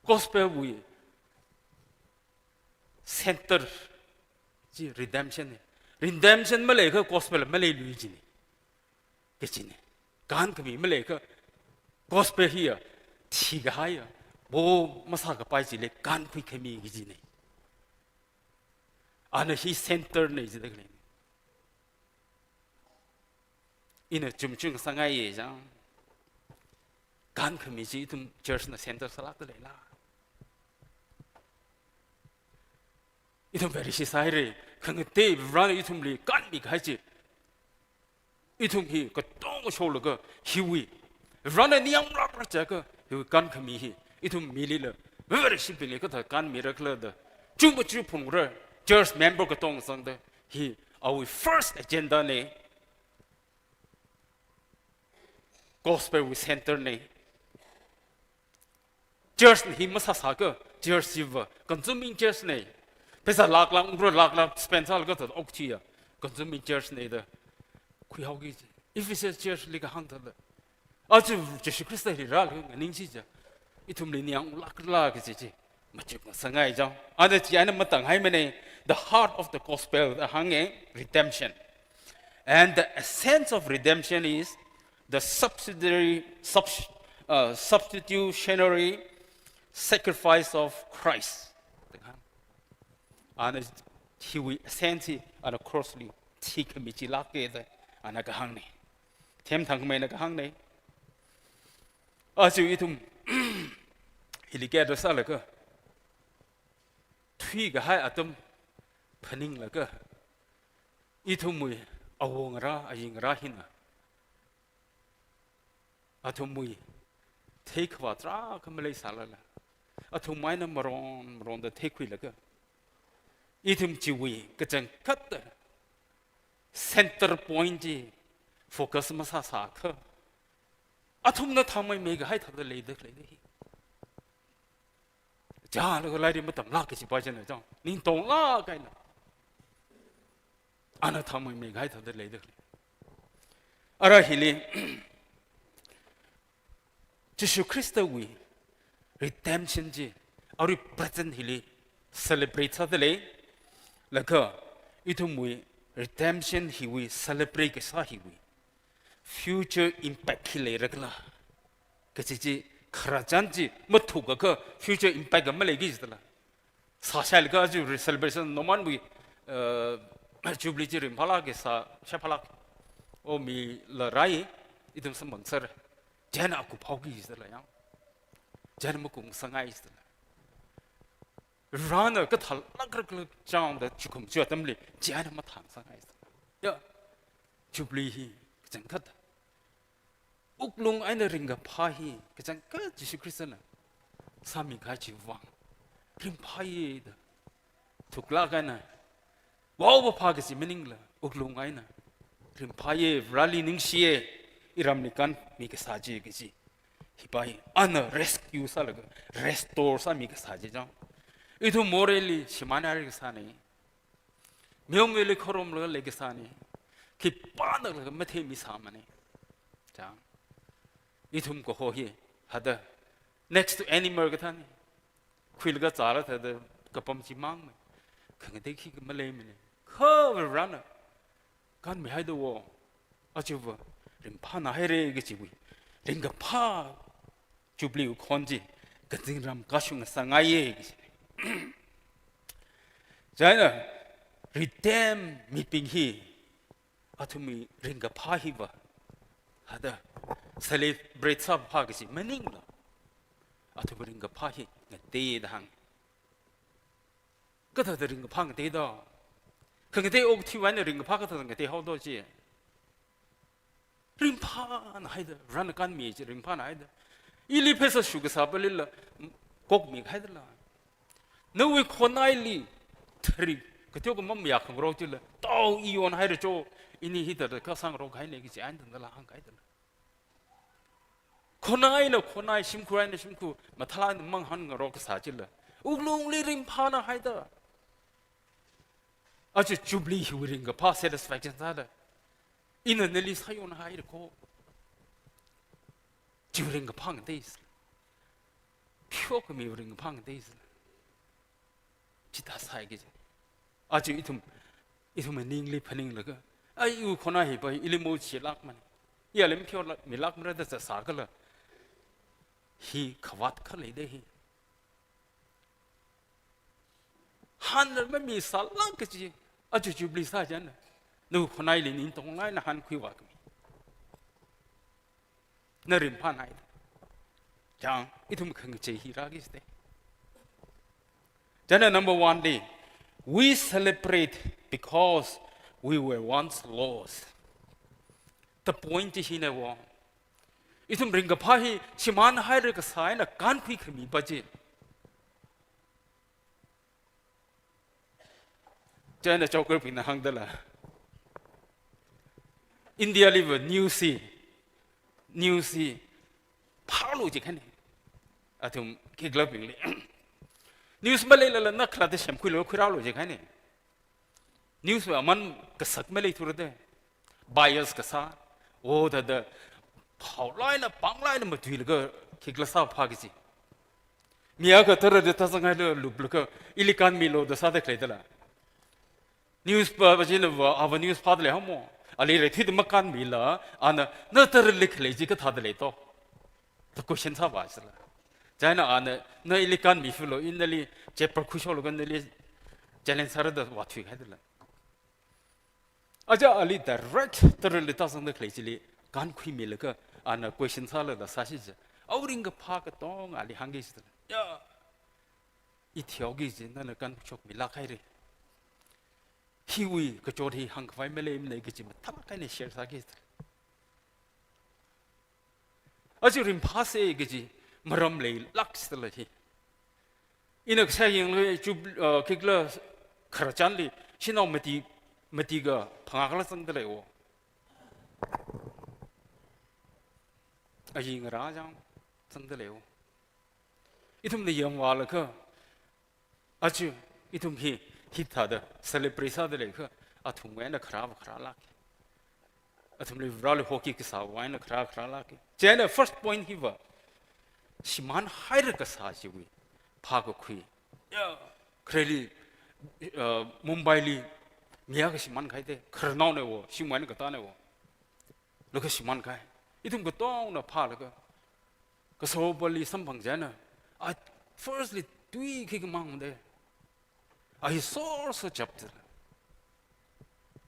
Gospel wui center chi redemption ne. Redemption maleiakha gospel maleilui jine. Kajine. Kānkhami maleiakha gospel hiya thikahaiya, bo masākapai chili kānkhuikhami kajine. Ana hi center ne jida khalei. Ina chumchung sāngaiya jang. Kānkhami chi ithum church na center sālākda leila. Ithum Pharisee sāhaira, khangatei Varena ithumli kānmikahai chi. Ithum hi katonga sholaga hiwui Varena ningyāng lākra jiakha hiwui kānkhami hi ithum milila Pharisee bingli kathā kānmira khala da chungpa chi phungra church member katonga sangda hi awui first agenda ne. Gospel wui center ne. Church hi masāsāakha church chiva consuming church ne. Pheisā lāklāk, ungra lāklāk spend sālaga thāda okthuiya consuming church ne da khuihaoki chi. Ephesus church li kahāng thāda. Aja Jishu Khrista hi rālaga nganingchi ja. Ithumli ningyāng lākla kaji chi. Machuk masāngai jang. Ana chi ana matānghai mane. The heart of the gospel da hānge redemption. And the essence of redemption is the subsidiary, subs-, uh, substitutionary sacrifice of Christ. Ana hiwui essence hi ana cross li thikhami chilāke da ana kahāng ne. Themthangmeina kahāng ne. Aja ithum hili gather sālaga thuikahai atam phaninglaga ithumwui awongarā, ayingarā hina athumwui theikhavā tarākha maleisālala, athum eina maron maronda theikhuilaga, ithum chiwui kachangkhatta center point chi focus masāsāakha, athumna thangmeimeikahai thāda leida khalei hi. Chālaga lairik matamlāk kaji pa china chang, ningtonglāk eina ana thangmeimeikahai thāda leida khalei. Ara hili Jishu Khristawui redemption chi arui present hili celebrate sāda lei. Laga ithumwui redemption hiwui celebrate kasā hiwui future impact hi leira khala kaji chi, khararchan chi mathukakha future impact maleiki jidala. sāshailaga aja celebration normal wui, uh, Jubilee chi ringphālāk kasā, shaiphālāk. O mila rai, ithum samphang sāra. Chieina aku phaoki jidala yang. Chieina makup sāngai jidala. Varena kathālāk rak lāk chang da chukum chu atamli, chieina mathāng sāngai jidala. Ya, Jubilee hi kachangkhat wuklung eina ringkaphā hi kachangkhat Jishu Khristana sāmikahai chiwui vang ringphāya da thuklāk eina, wow, phāphā kaji maningla, wuklung eina ringphāya, Vareli ningshiya, iramli kanmi kasā chi kaji. Hi pa hi ana rescue sālaga, restore sāmi kasā chi chang. Ithum moreili shimānhaira kasāna. Meomeoli khorumlaga lei kasāna. Khipānakha matheimi sāmana. Chang. Ithum kaho hi, hithāda next to animal kathāna. Khuilaga zālaga thāda kapam chimangmana. Khangatei khikha maleimana. Kha Varena kanmihaida wo, aja va ringphānahaira kajiwui ringkaphā Jubilee wukhon chi kazingram kashung sāngaiya kaji. Chieina redeem mibing hi athumwui ringkaphā hi va hithāda celebrate sāphā kaji maningla, athumwui ringkaphā hi ngatei da hāng. Kathāda ringkaphā ngatei da? Khangatei okathui eina ringkaphā kathāda ngateihaoda chi? Ringphānahaida, Varena kanmi chi ringphānahaida. Ili pheisā shukasā palila, kokmihaidala. Nawui khonaili tharik kateokha mamayā khangarok chila, tao i yonhaira cho, ini hithāda kasāngarok kahaina kaji eina tangdala hāngkahaidala. Khonai eina khonai, shimkhur eina shimkhur, mathālāk eina mangahānngarok kasā chila, wuklungli ringphānahaida. Aja Jubilee hiwui ringkaphā satisfaction sāda, ina nali sāyonhaira ko. Chiwui ringkaphā ngateisila. Pheokhamiwui ringkaphā ngateisila. Chithā sāi kaji. Aja ithum, ithum ningli phaninglaga, ai, iwui khonai hi pa ili maochilākmana. Iyali mapheolākmara da sāsākhala, hi khavāt khalei da hi. Hānla mamisālāk kaji, aja Jubilee sā chieina, nawui khonaili ning tonglāk eina hānkhuivā khami. Na ringphānai. Chang, ithum khangachei hi rāki jite. Chieina number one li, we celebrate because we were once lost. The point chi hina wo. Ithum ringkaphā hi shimānhaira kasā eina kānkhui khami pa chi. Chieina joker bingna hāngdala, India li va news hi, news hi phālu jikahaina. Athum khikhalabingli. News maleilala na khalatta semkhuilu khuirālu jikahaina. News va aman kasak maleithura da. Bias kasā, o thāda, phaolāk eina, pānglāk eina matuilaga khikhala sāphā kaji. Mi akha tara da tāzanghaila luplaga, ili kānmilu da sāda khaleidala. News pa, pa china va, ava news phāda lei hamo. Ali reithuida makānmila, ana, na tarali khalei chi kathāda lei to. Da question sāvā sila. Chieina ana, na ili kānmi philo, ina nali, chapel khuishoklu kha nali, challenge sāra da vāthuihaidala. Aja ali direct tarali tāzangda khalei chili kānkhuimilaga ana question sālaga sāsi chi. Awui ringkaphā katonga ali hāngki jidala. Ya. I theoki ji nana kānshokmilāk haira. Hiwui kachot hi hāngkhavai maleimana kaji mathālāk eina share sāki jidala. Aja ringphāsa kaji maram leilāk jidala hi. Ina kasā yanglu chu, uh, khikhala khararchanli, shanao mati, mati kaphangā kala zangda lei wo. Ayi ngarā chang zangda lei wo. Ithumna yangvālaga, aja, ithum hi, hithāda, celebrate sāda leikha, athumwui eina kharā va kharālāka. Athumli Vareli hoki kasāwui eina kharā kharālāka. Chieina first point hi va, shimānhaira kasā chiwui phākakhui. Ya, khareli, uh, Mumbaili, mi akha shimānkahaida, khararnaona wo, shimwui eina katāna wo. Laga shimānkahai. Ithum katongna phālaga, kasopali samphang chieina, a firstly tui khikha mangda. Ahi source chapter.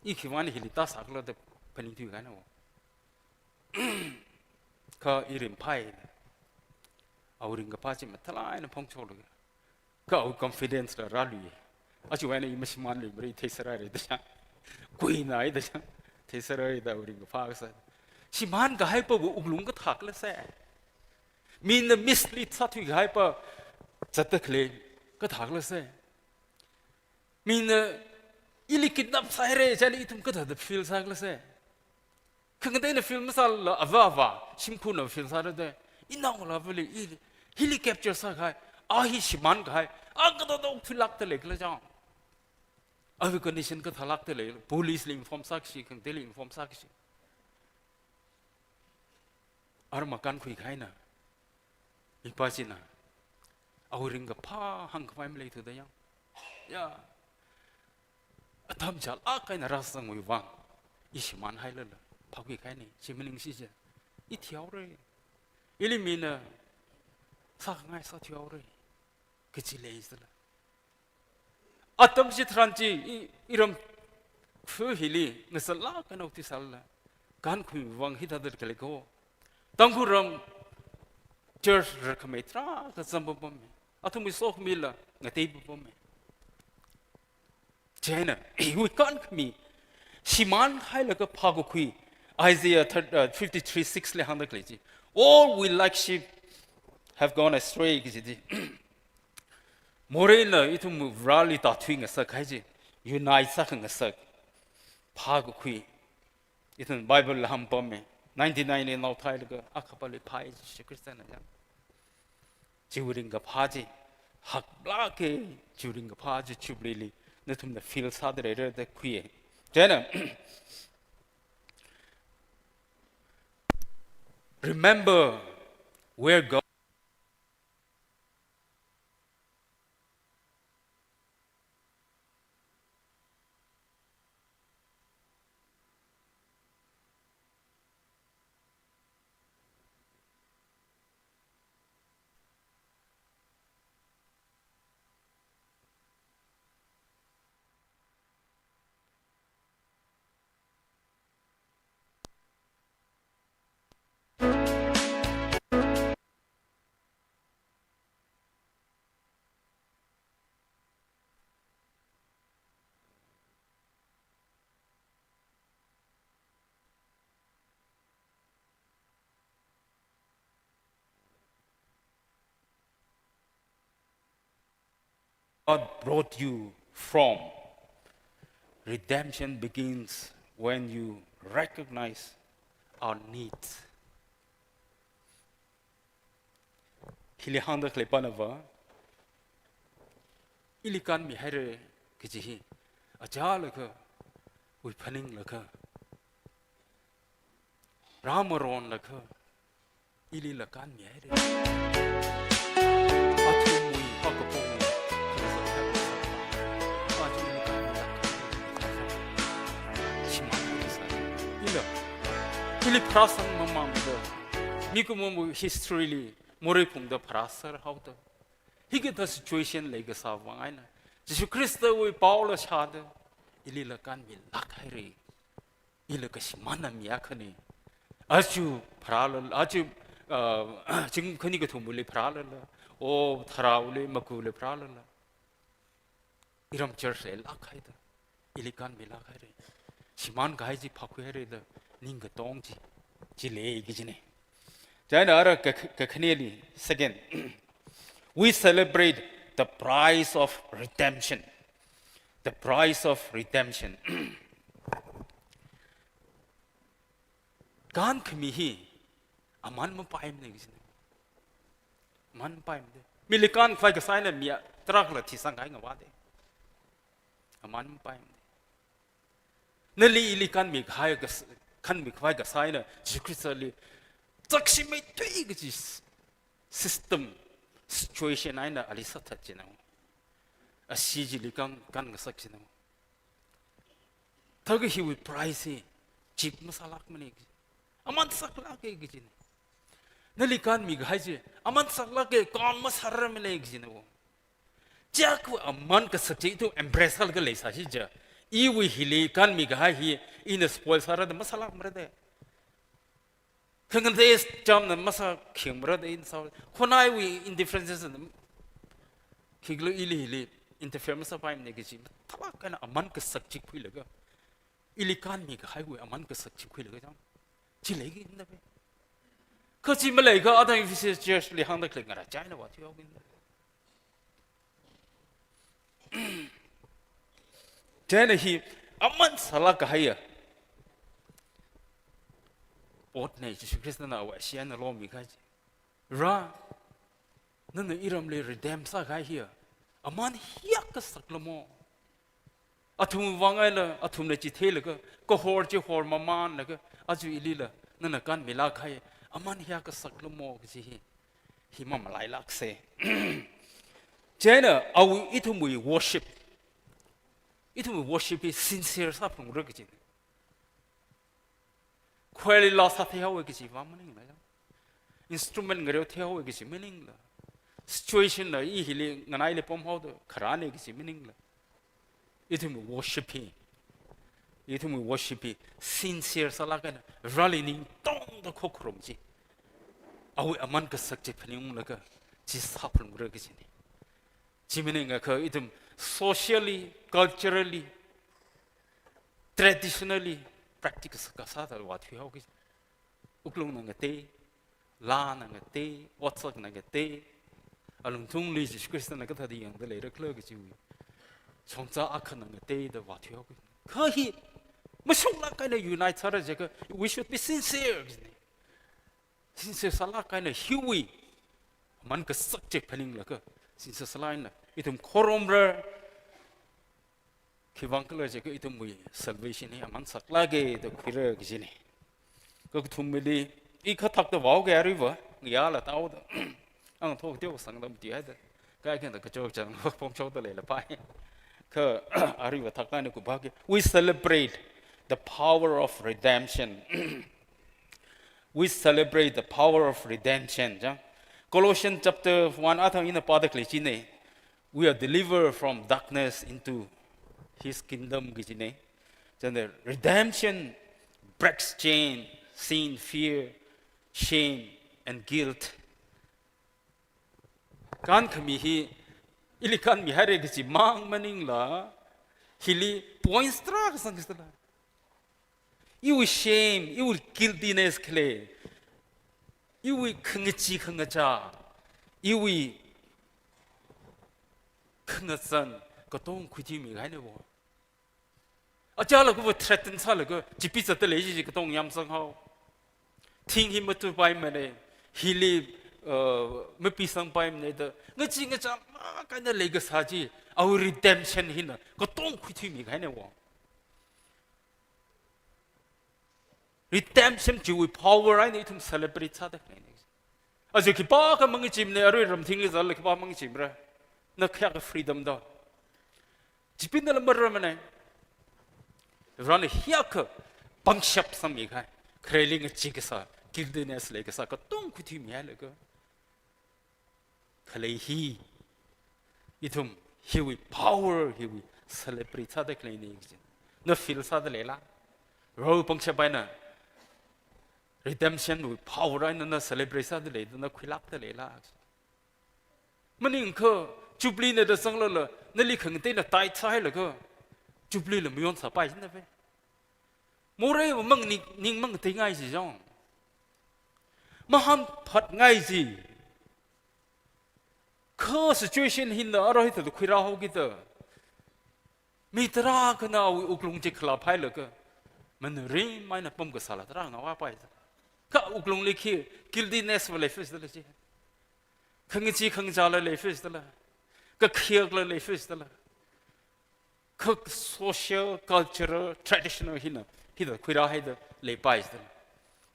I khiwuivang hili tāsākhala da phaningthui kahaina. Kha i ringphai. Awui ringkaphā chi mathālāk eina phongchoklu. Kha awui confidence la rālui. Achiwui eina i mashimānluimara, theisārai da chang. Kuina da chang. Theisārai da awui ringkaphā kasā. Shimānkahai pawui wuklung kathākhala se. Mina mislead sāthuikahai pa zatda khalei kathākhala se. Mina ili kidnap sāhaira chili ithum kathāda feel sākhala se. Khangateina feel masālala avā avā, shimkhurna feel sāra da. Inaola vali ili, hili capture sākahai, a hi shimānkahai, a kathāda okthuilākda leikhala chang. Awui condition kathālākda lei, police li inform sāki, khangateili inform sāki. Ara makānkhui kahaina. Ipā china. Awui ringkaphā hāngkhavai maleithuda yang. Ya. Atam chālāk eina rāsangwui vang. I shimānhailala. Phākhui kahaina. Chi maningshi chi. I thihaora. Ili mina. Sākhangai sāthuihaora. Kachi leisāla. Atam chitharan chi i, iram khu hili ngasālāk eina okthuisālala. Kānkhuiwui vang hithāda khalei ko. Tangkhul ram church rākhamei tarākha zangpapama. Athumwui sokhami la ngateipapamme. Chieina, iwui kānkhami, shimānhailaga phākakhui, Isaiah thir-, uh, fifty-three six li hāngda khalei chi. All we like sheep have gone astray, kaji chi. Moreina ithum Vareli tāthuingasakhai chi, unite sākhangasak, phākakhui. Ithum Bible la hāngpamme, ninety-nine li naothailaga, akhapali phāi Jesu Khristana yang. Chiwui ringkaphā chi, haklāka, chiwui ringkaphā chi Jubilee li, nathumna feel sāda leira da khuiya. Chieina, remember where God God brought you from. Redemption begins when you recognize our needs. Hili hāngda khalei panava, ili kānmihaira kaji hi, achālakha, wui phaninglaga, rāmaronlaga, ilila kānmihaira. Athumwui, akapongwui, athumwui kānmilāk, shimān sā. Ila, ili pharāsang mamangda, mikumowui history li, morei phungda pharāser haoda. Hikathā situation leikasā vang eina, Jesu Khristawui paola shāda, ilila kānmilāk haira. Ila kashimānna mi akhana. Aja pharālala, aja, uh, zingkum khani kathumli pharālala, o tharāli, makuli pharālala, iram church leilāk haida, ili kānmilāk haira. Shimānkahai chi phākhuihaira da, ning katong chi, chi lei kajina. Chieina ara ka, kakhaneli, second, we celebrate the price of redemption. The price of redemption. Kānkhami hi aman mapaimana kajina. Aman mapaimana. Mili kānkhavai kasā eina mi tarākhala thisangkahai ngavāda. Aman mapaimana. Nali ili kānmikahai kas-, kānmikhavai kasā eina Jesu Khristali zakshimeithui kaji s-, system, situation eina ali sāthat jina. Ashi chili kān, kānngasak jina. Thākha hiwui price hi cheap masālākmana. Aman saklāka kajina. Nali kānmikahai chi aman saklāka, kān masārarmana kajina. Chiakha aman kasak chi ithum embrace sālaga leisāsi ja. Iwui hili kanmi kahai hi, ina spoil sāra da masālākmara da. Khangatei chamna masākhingmara da ina sā. Khonaiwui indifferences na khiklu ili hili interfere masāpaimana kaji, thalak eina aman kasak chi khuilaga, ili kanmi kahaiwui aman kasak chi khuilaga chang. Chi leiki inda pe. Kha chi maleiakha athang Ephesus church li hāngda khalei ngarā china vāthuihaoki inda. China hi aman sālāk kahaiya potna, Jesu Khristana awui ashiyana lomi kahai chi. Ra, nana iramli redeem sākahai hiya aman hiyākha sakla mo. Athum vāngaila, athumna chi theilaga, kahor chi hor mamanlaga, aja ilila nana kanmilāk kahai aman hiyākha sakla mo kaji hi, hi mamalailāksa. China awui ithumwui worship, ithumwui worship hi sincere sāphalungra kaji. Choir li laa sātheihaowa kajiva maningla. Instrument ngareo theihaowa kaji maningla. Situation na i hili nganaili pamhaoda kharāna kaji maningla. Ithumwui worship hi, ithumwui worship hi sincere sālāk eina Vareli ningtongda khokharum chi, awui aman kasak chi phaningunglaga chi sāphalungra kajina. Chi maningakha ithum socially, culturally, traditionally practice kasāda vāthuihaoki. Wuklungna ngatei, laana ngatei, otsakna ngatei, alungthungli Jesu Khristana kathāda yangda leira khala kajiwui chongcha akhana ngateida vāthuihaoki. Kha hi mashunglāk eina unite sāra jiakha, we should be sincere kajina. Sincere sālāk eina hiwui aman kasak chi phaninglaga, sincere sālāk eina ithum khorumra. Khiwuivang khala jiakha ithumwui salvation hi aman saklāka da khuira kajina. Kakathumli, i khathakta vāhaoki aruiva, ngayāla tāhaoda. Ang thok teo sangda mati haida. Kaikhana kachot chang pongchokda leilapai. Kha aruiva thakta ni kupaki. We celebrate the power of redemption. We celebrate the power of redemption. Ja? Colossians chapter one athang ina pāda khalei china. We are delivered from darkness into his kingdom kajina. China redemption breaks chain, sin, fear, shame, and guilt. Kankhami hi, ili kanmihaira kaji mang maningla, hili points tarākha sangkasāla. Iwui shame, iwui guiltiness khalei, iwui khangachee khangachā, iwui khangazan, katonga khuithuimi kahaina wo. Achālakhava threaten sālaga, chipee zatda lei chi katonga yamsanghao. Thing hi mathuipaimana, hili, uh, mapisangpaimana da, ngachee ngachālāk eina leikasā chi, awui redemption hina katonga khuithuimi kahaina wo. Redemption chiwui power eina ithum celebrate sāda khaleina. Aja khipākha mangacheemana, arui ramthingli zala khipā mangacheemara. Na khayākha freedom da. Chipeena lam marāmana. Varena hiyākha pangshap sangmi kahai. Khareli ngachee kasā, guiltiness leikasā, katonga khuithuimihailaga khalei hi, ithum hiwui power hiwui celebrate sāda khaleina kaji. Na feel sāda leila? Varewui pangshap eina, redemption wui power eina na celebrate sāda leila, na khuilākda leila? Maningakha, Jubilee na da zanglala, nali khangateina tithe sāhailaga, Jubilee la mayon sāpai jina ve. Moreiva mang ning, ning mangateingai ji jong. Mahānphatngai ji. Kha situation hina arui hithāda khuirāhaoki da. Mi tarākhana awui wuklung chi khalāphailaga, manarim eina pamkasāla tarā ngavāpai da. Kha wuklungli khi guiltiness va leifis dala chi. Khangachee khangachāla leifis dala. Kakhiakla leifis dala. Kha social, cultural, traditional hina, hithāda khuirāhaida leipai da.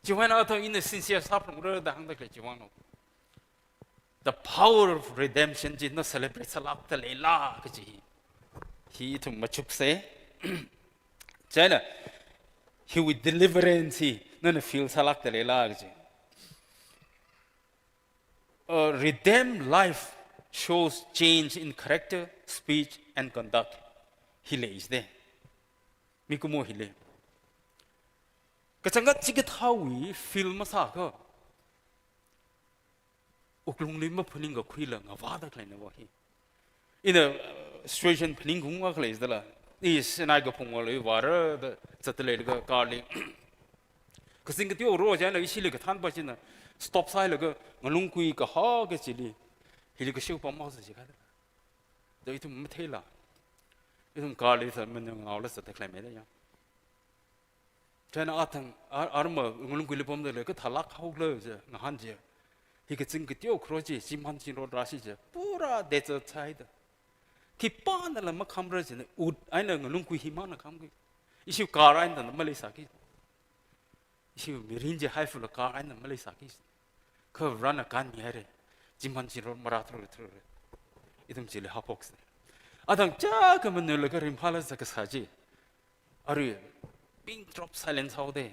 Chiwui eina athang ina sincere sāphalungra da hāngda khalei chiwui eina. The power of redemption chi na celebrate sālākda leila kaji hi ithum machuksa. China, hiwui deliverance hi nana feel sālākda leila kaji. A redeemed life shows change in character, speech, and conduct. Hi leisde. Mikumo hili. Kachangkhat chikathāwui feel masākha, wuklungli maphaningkakhuila ngavāda khaleina va hi. Ina, uh, situation phaningkhaung akha leidala. I Sinai kaphungwui vāra da zatda leilaga car li. Kazing kateo ro chieina ishili kathānpa china stop sāhailaga ngalungkui kahaka chili. Hili kashipa maosa chikada. Da ithum matheila. Ithum car li sa manang ngaola zatda khalei meda ya. Chieina athang, ar-, arma ngalungkuili pamda lei, kathālāk haokhala je, ngahān je. Hi kazing kateo khro je, chimān chinrot rāshi je. Pura desert sāhaida. Khipānala makhamra je, ut eina ngalungkui himānna khamki. Ishi car eina maleisāki. Ishi mirin chi haifula car eina maleisāki. Kha Varena kanmihaira. Chimān chinrot marāthura thura. Ithum chili haophoksa. Athang chākha manulaga ringphāla zatkasā chi. Arui, pin drop silence haoda.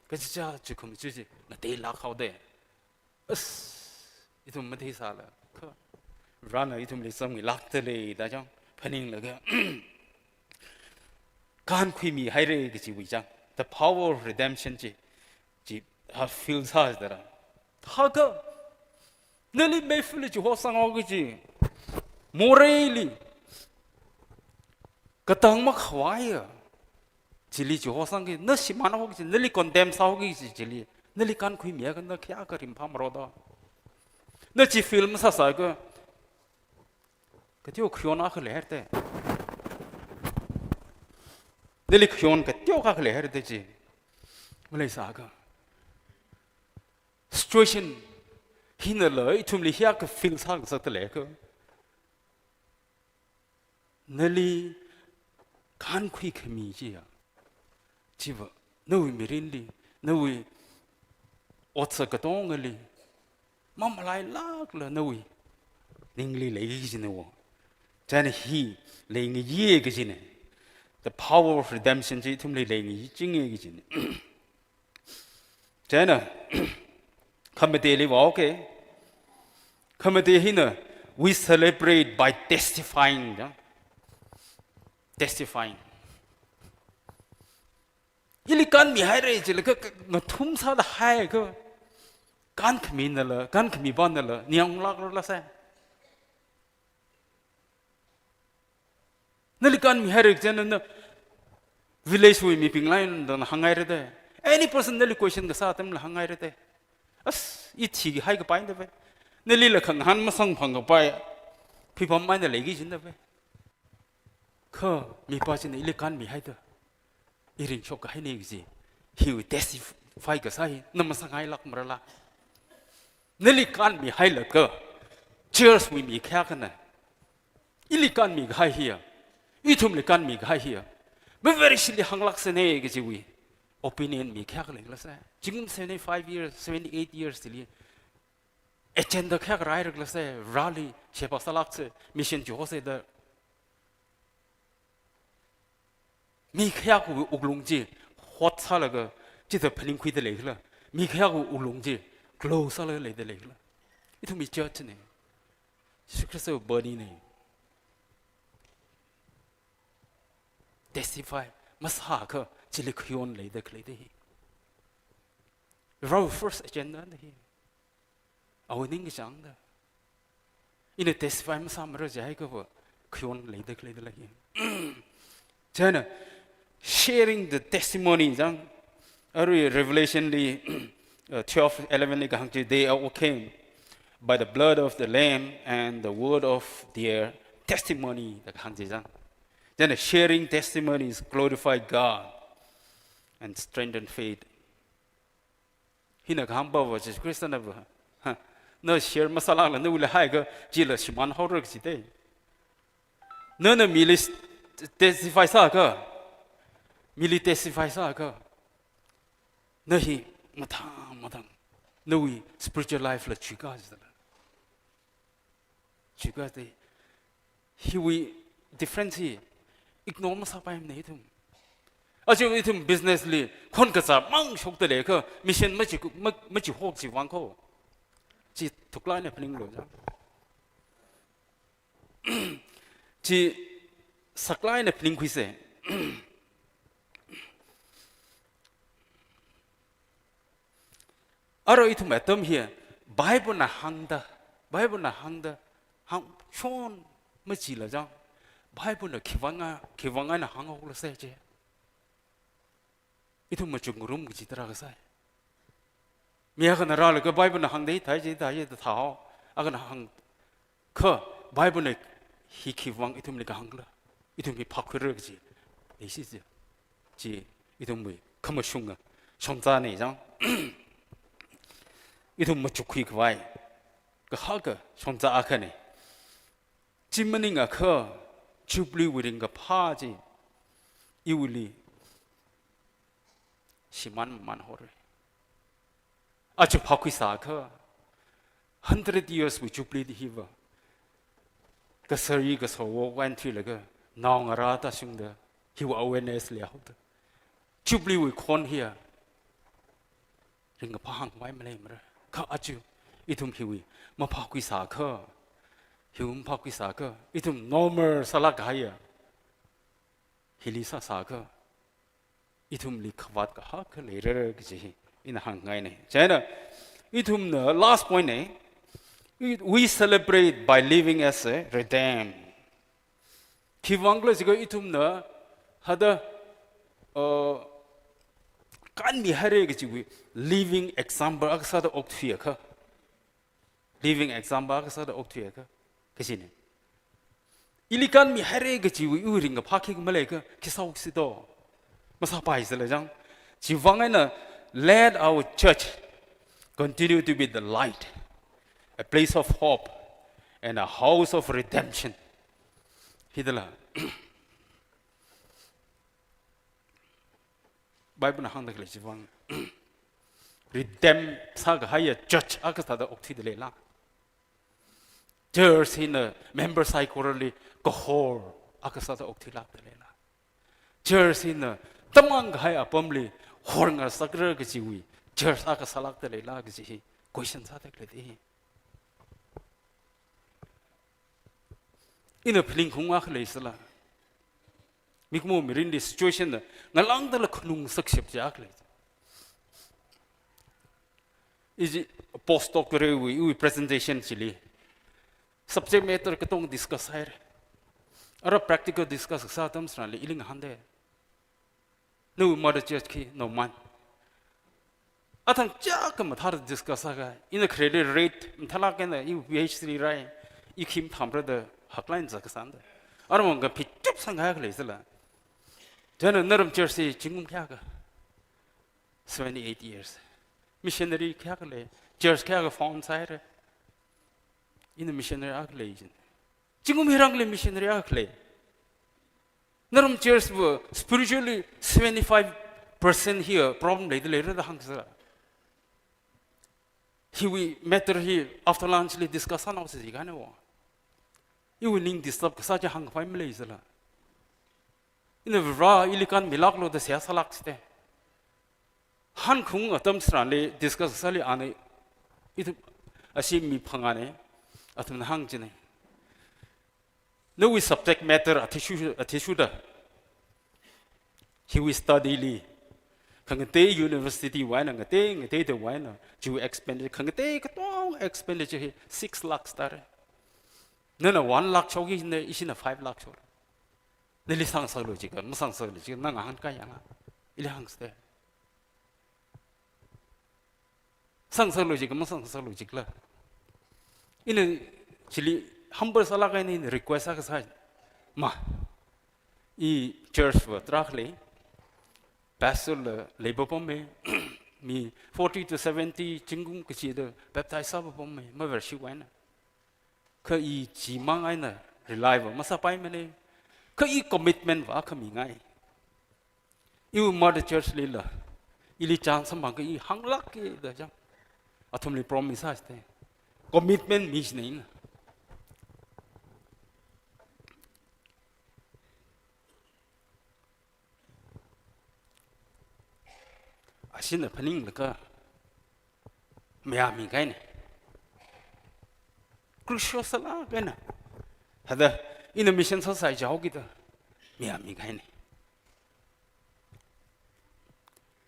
Kachichā chukhum chuchi, ngateilāk haoda. As, ithum matheisāla. Kha Varena ithumli samngailākda leida chang, phaninglaga. Kankhuimihaira kachiwui chang. The power of redemption chi, chi, ha feel sāsāda ra. Thākha, nali meifali chihosang haoki chi, moreili, katang makhavaiya. Chili chihosangki, na shimān haoki chi, nali condemn sāhaoki chi chili, nali kankhuimiakha na khayākha ringphā maroda. Na chi feel masāsākha, kateo khayon akha leihaida. Nali khayon kateo akha leihaida chi. Maleisākha. Situation hinala ithumli hiyākha feel sāngasakda leikha. Nali kankhui khami chiya. Chiva, nawui mirinli, nawui otsak katongali, mamalailākla nawui ningli leiki kajina wo. Chieina hi leingayi kajina. The power of redemption chi ithumli leingayichinga kajina. Chieina, khamateli vāoke. Khamate hina, we celebrate by testifying, ja? Testifying. Ili kanmihaira chila kha, kha, ngathum sāda haiakha, kankhaminala, kankhamipanala ningyānglākrala sai. Nali kanmihaira chieina na village wui mibingla eina hānghaira da. Any person nali question kasā atamla hānghaira da. As, i thihai kapaina da ve. Nalila khangahān masangphangkapai, khuipam eina leiki kajina da ve. Kha mipa china ili kanmihaida. I ringshok kahaina kaji. Hiwui testify kasā hi, na masāngailākmarala. Nali kanmihailaga, church wui mi khayākhana. Ili kanmikahai hiya. Ithumli kanmikahai hiya. Maverishili hānglāksāna kajiwui opinion mi khayākha leikhala sai. Zingkum seventy-five years, seventy-eight years chili agenda khayākha rāhailākla sai, Vareli sheba sālāksa, mission chihosa da. Mi khayākhawui wuklung chi hot sālaga, chithā phaningkhuida leikhala. Mi khayākhawui wuklung chi glow sālaga leida leikhala. Ithumwui church na. Jishu Khristawui body na. Testify masākha chili khayon leida khalei da hi. Varewui first agenda da hi. Awui ningkachāngda. Ina testify masāmara jiakha va khayon leida khalei da lei. Chieina, sharing the testimony chang. Arui Revelation li, uh, twelve eleven li kahāng chi, "They overcame by the blood of the Lamb and the word of their testimony," da kahāng chi chang. Chieina, sharing testimonies glorify God and strengthen faith. Hina kahāngpa va Jishu Khristana va. Ha, na share masālākla nawuili haiakha chila shimān haora kaji da. Nana mili testify sāakha, mili testify sāakha, na hi mathang mathang nawui spiritual life la chuika jidala. Chuika da. Hiwui difference hi ignore masāpaimana ithum. Aja ithum business li khon kazā mang shokta leikha mission machi, ma, machihok chiwui vang kho. Chi thuklāk eina phaninglu ja. Chi saklāk eina phaningkhuisa. Arui ithum atam hi, Bible na hāngda, Bible na hāngda, hāngshon machila jang, Bible na khivang a, khivang eina hānghaola sai chi. Ithum machukngarum kaji tarākha sai. Mi akhana rālaga Bible na hāngda hithai chi, hithai chi da thāhao. Akhana hāng, kha Bible na hi khivang ithumli kahāngla, ithum hi phākhuira kaji. Leisi chi. Chi ithumwui khamashunga shongzana jang, ithum machukkhui khavai kahaka shongza akhana. Chi maningakha, Jubilee wui ringkaphā chi iwuili shimān mamānhaora. Aja phākhuisākha, hundred years wui Jubilee hiva, kasari kasā wok wan thuilaga, naongarā tāshungda, hiwui awareness leihaoda, Jubilee wui khon hiya ringkaphā hāngkhavai maleimara. Kha aja ithum hiwui maphākhuisākha, hiwui maphākhuisākha, ithum normal sālāk kahaiya hili sāsākha, ithumli khavāt kahaka leira kaji hi ina hāngngaina. Chieina ithumna, last point na, we celebrate by living as a redeemed. Khivang khala jiakha ithumna hithāda, uh, kanmihaira kajiwui living example akha sāda okthuiakha. Living example akha sāda okthuiakha, kajina. Ili kanmihaira kajiwui iwui ringkaphā khikha maleiakha, khi sāhaosi do? Masāpaisāla jang. Chivang eina, let our church continue to be the light, a place of hope, and a house of redemption. Hithāla Bible na hāngda khalei chivang, redeem sākahaiya church akha sāda okthuida leila? Church hina member saikorali kahor akha sāda okthuilākda leila? Church hina tamang kahai apamli horngasakra kajiwui church akha sālākda leila kaji hi question sāda khalei hi. Ina phaningkhaung akha leisāla, mikumo mirinli situation na ngalāngdala khanung sakshap chi akha lei. Ichi postdoc wui, wui presentation chili subject matter katonga discuss haira. Ara practical discuss kasā atam tharanli ili ngahānda, nawui mother church khi naoman. Athang chiyākha mathāda discuss sākha, ina khareli rate mathālāk eina iwui PhD rai, i khi mathāmara da haklāk eina zatkasāna da. Aruimang kaphi chup sānghai akha leisāla. Chieina naram church hi zingkum kayākha? Seventy-eight years. Missionary kayākha lei? Church kayākha found sāhaira? Ina missionary akha lei jin. Zingkum hi rāngli missionary akha lei. Naram church va spiritually seventy-five percent hiya problem leida leira da hāngsāla. Hiwui matter hi after lunch li discuss sānaosa jikahai na wo. Iwui ning disturb kasā chi hāngkhavai maleisāla. Ina Vare ili kanmilāklu da seihā sālāksa da. Hānkhaung atam tharanli discuss kasāli ana, ithum ashi mi phangāna, athumna hāngchina. Nawui subject matter athishurda, athishurda, hiwui study li, khangatei university wui eina, ngatei ngateida wui eina, chiwui expenditure, khangatei katonga expenditure hi six lakhs tāra. Nana one lakh shoki na, ishina five lakh shora. Nali sāngasaklu jiakha, masāngasaklu jiakha, na ngahānkahai yanga. Ili hāngsa da. Sāngasaklu jiakha, masāngasaklu jiakhala. Ina chili humble sālāk eina ina request akha sāi. Ma, i church va tarākha lei, pastor la leipapama, mi forty to seventy zingkum kachida baptize sāpapama, mavershi wui eina. Kha i chimang eina rely va masāpaimana. Kha i commitment va akha mingai. Iwui mother church lila, ili chance samphangakha i hānglāka da jang. Athumli promise sāsa da. Commitment michina ina. Ashina phaninglaga mayāmi kahaina. Crucial sālāk eina Thāda, ina mission sāsai jihaokida, mi a mi kahaina.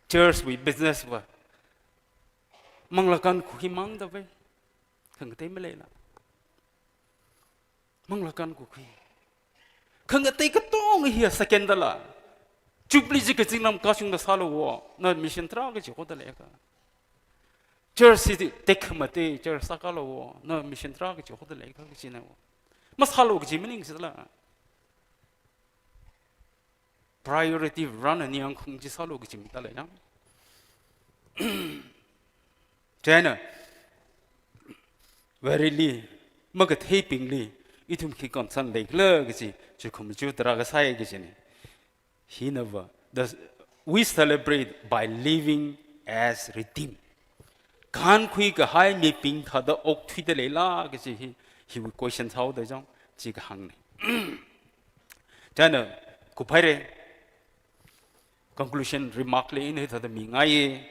Church wui business va, manglā kankhui mangda vai, khangatei maleila. Manglā kankhui. Khangatei katonga hi second dala. Jubilee chi kazingram kachungda sālu wo, na mission tarākha chi hoda leikha. Church hi tekhamatei, church sākalu wo, na mission tarākha chi hoda leikha kachina wo. Masālu kachi maningsila. Priority run ani ang khung chi sālu kachi maleila. China, verily, makatheibingli, ithum khi concern leikhala kachi, chikhum chu tarākha sai kachina. Hina va, the, we celebrate by living as redeemed. Kankhui kahai mibing thāda okthuida leila kachi hi, hi question sāhaoda jang, chi kahāngna. China, kuphaira, conclusion remark li ina hithāda mingaiya.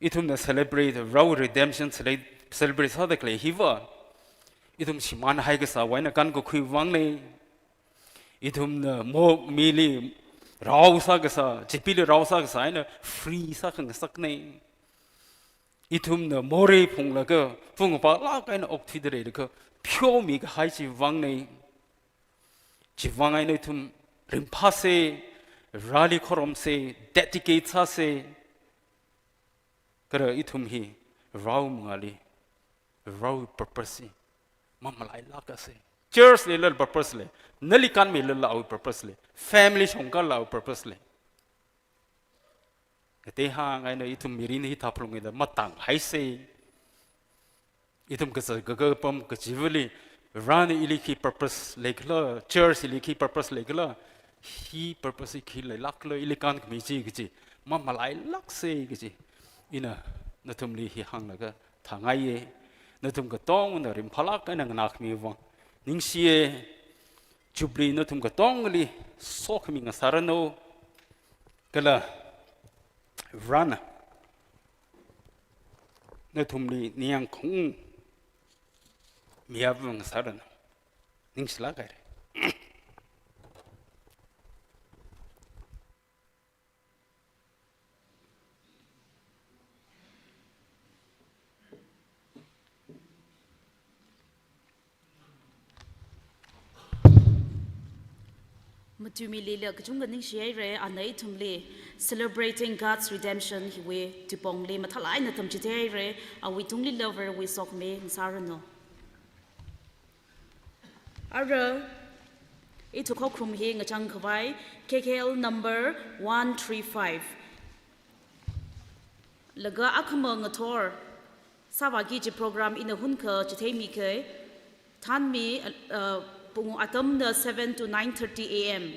Ithumna celebrate, Varewui redemption cele-, celebrate sāda khalei hiva, ithum shimānhai kasā eina kankakhui vangna. Ithumna mo mili rao sākasā, chipili rao sākasā eina free sākhangasakna. Ithumna morei phunglaga, phungpalāk eina okthuida leilakha, pheomi kahai chi vangna. Chivang eina ithum ringphāsa, Vareli khorumsa, dedicate sāsa. Kala ithum hi Varewui mangāli, Varewui purpose hi mamalailāksa. Church lila purpose lei, nali kanmilala awui purpose lei, family shongkala awui purpose lei. Kateihāng eina ithum mirin hi thāphalungda matanghaisa. Ithum kazā kakapam kachivali, Varena ili khi purpose leikhala, church ili khi purpose leikhala, hi purpose hi khi leilākhala, ili kankhami chi kachi, mamalailāksa kachi. Ina nathumli hi hānglaga thangaiya, nathum katongna ringphālāk eina nganākhami vang ningshiya, Jubilee nathum katongali sokhami ngasāranu, kala Varena nathumli ningyāng khaung miya vang ngasāranu. Ningshilāk haira. Matuimi lila kachungkha ningshihaira, ana ithumli Celebrating God's Redemption hiwui tuipongli mathālāk eina tamchitheira, awui tungli Varewui sokhami ngasāranu. Ara, ithum khokharum hi ngachang khavai, K K L number one three five. Laga akhama ngathor sāvāki kaji program ina hunkha chitheimi khavai, thānmi, uh, pung atamna seven to nine thirty A M.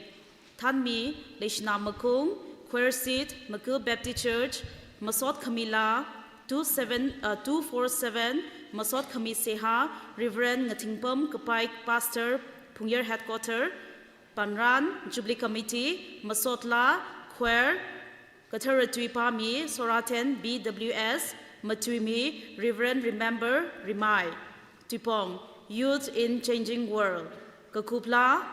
Thānmi, Leishinamakung, choir seat, Maku Baptist Church, masot khami laa, two seven, uh, two four seven, masot khami seihā, Reverend Ngathingpam Kapai, Pastor, Phungyar Headquarter, Panran, Jubilee Committee, masot laa, choir, kathara tui pāmi, Soraten B W S, matuimi, Reverend Remember Rimai, tuipong, Youth in Changing World, kakup laa,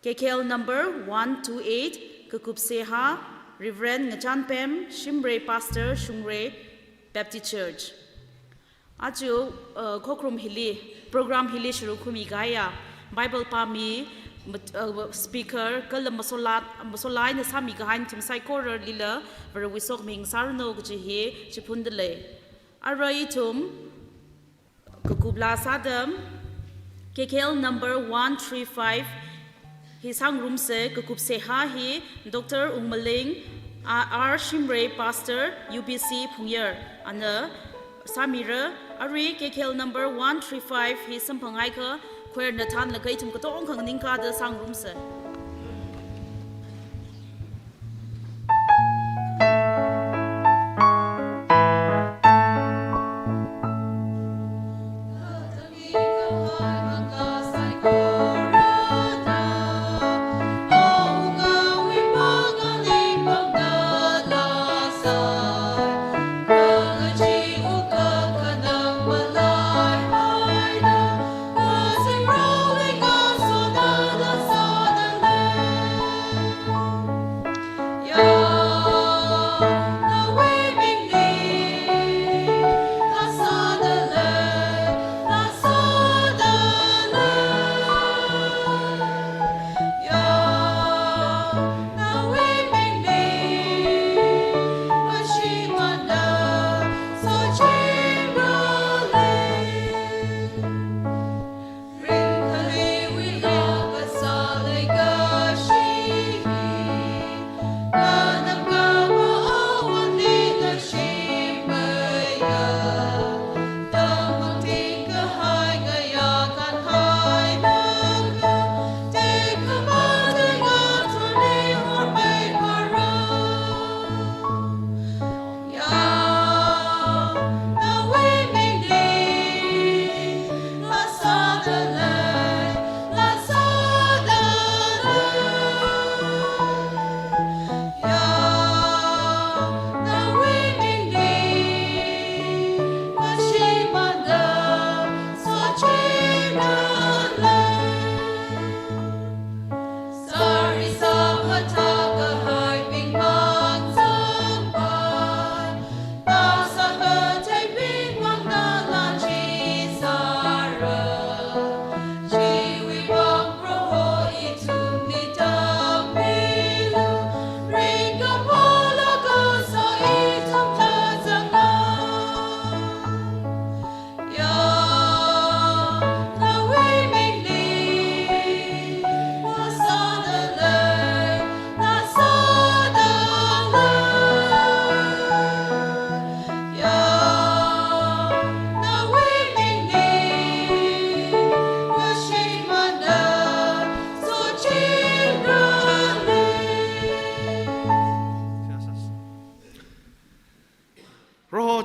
K K L number one two eight, kakup seihā, Reverend Ngachanpem Shimray, Pastor, Shungray Baptist Church. Aja, uh, khokharum hili, program hili sharuk khuimikahaiya, Bible pāmi, mat-, uh, speaker, kala masola, masola eina sāmikahai nathum saikoralila, Varewui sokhami ngasāranu kaji hi chiphunda lei. Ara ithum, kakup laa sādam, K K L number one three five hi sāngarumsa, kakup seihā hi Doctor Ungmaling R Shimray, Pastor, U B C Phungyar, ana sāmira. Arui K K L number one three five hi samphanghaikha, choir na thānlaga ithum katongkha nganingkāda sāngarumsa.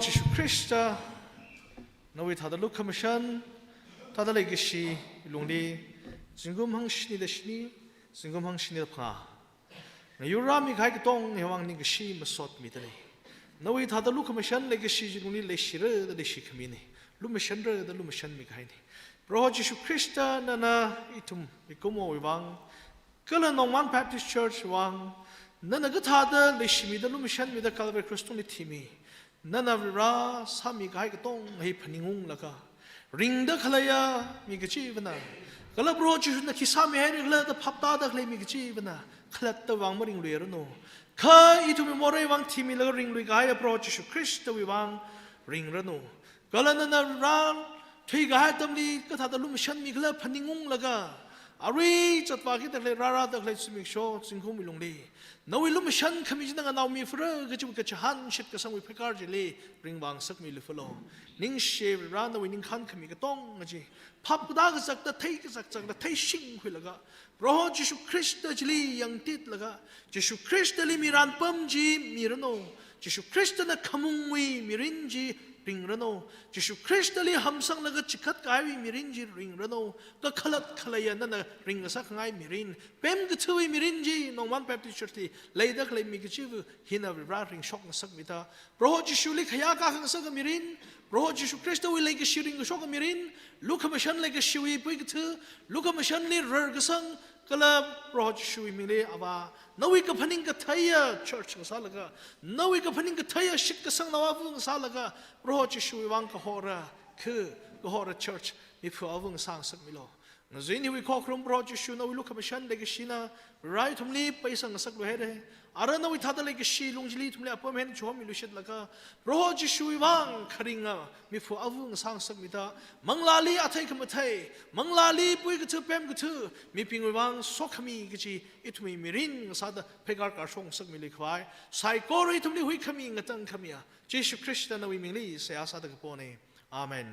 Jishu Khrista, nawui thāda lukhamashan, thāda leikashi lungli, zingkum hangshini da shini, zingkum hangshini da phangā. Ngayurrāmi kahai katonga hiwui vang ningkashi masotmida lei. Nawui thāda lukhamashan leikashi chi lungli leishira da leishi khamina. Lumashanra da lumashanmi kahaina. Proho Jishu Khrista nana ithum mikumowui vang, kala Nongman Baptist Church vang, nana kathāda leishimida lumashanmida Calvary Cross tungli thimi. Nana Varivara sāmi kahai katonga hi phaningunglaga, ringda khaleiya mi kachivana, kala Proho Jishuna khi sāmihaira khala da phaptāda khalei mi kachivana, khalatta vang maringluiranu. Kha ithumwui moreiwui vang thimilaga ringlui kahaiya Proho Jishu Khristawui vang ringranu. Kala nana Varivara thuikahai atamli kathāda lumashanmi khala phaningunglaga, arui zatvākida khalei, rārāda khalei zimiksho zingkumwui lungli, nawui lumashan khami china nganao mifara kachiwui kachihān shitkasangwui pheikar chili ringvāngasakmilu phalo. Ningshi Varivara, nawui ningkhān khami katonga chi phap kazā kazakta, thei kazak zakta theishingkhuilaga, Proho Jishu Khrista chili yangtitlaga, Jishu Khristali miranpam chi miranu. Jishu Khristana khamungwui mirin chi ringranu. Jishu Khristali hamsanglaga chikat kahaiwui mirin chi ringranu. Kakhalat khaleiya nana ringngasakngai mirin, pemkathuiwui mirin chi Nongman Baptist Church li leida khalei mi kachiva hina Varivara ringshokngasakmida, Proho Jishuli khayā kakhangasaka mirin, Proho Jishu Khristawui leikashi ringkashoka mirin, lukhamashan leikashiwui puikathu, lukhamashanli rarkasang, kala Proho Jishuwui mingli Avā, nawui kaphaning katheiya church ngasālaga, nawui kaphaning katheiya shitkasangnao ava ngasālaga, Proho Jishuwui vang kahora, khu, kahora church miphu ava ngasāngasakmilu. Ngazin hiwui khokharum Proho Jishu, nawui lukhamashan leikashina Varivara ithumli paisangngasakluihaira. Ara nawui thāda leikashi lung chili ithumli apam eina chihomiluishitlaga, Proho Jishuwui vang kharinga miphu ava ngasāngasakmida, manglāli athei khamathei, manglāli puikathu pemkathu mibingwui vang sokhami kaji ithumwui mirin ngasāda pheikar karshokngasakmilu khavai, saikora ithumli huikhami ngatangkhamiya Jishu Khrista nawui mingli seihā sāda kapona. Amen.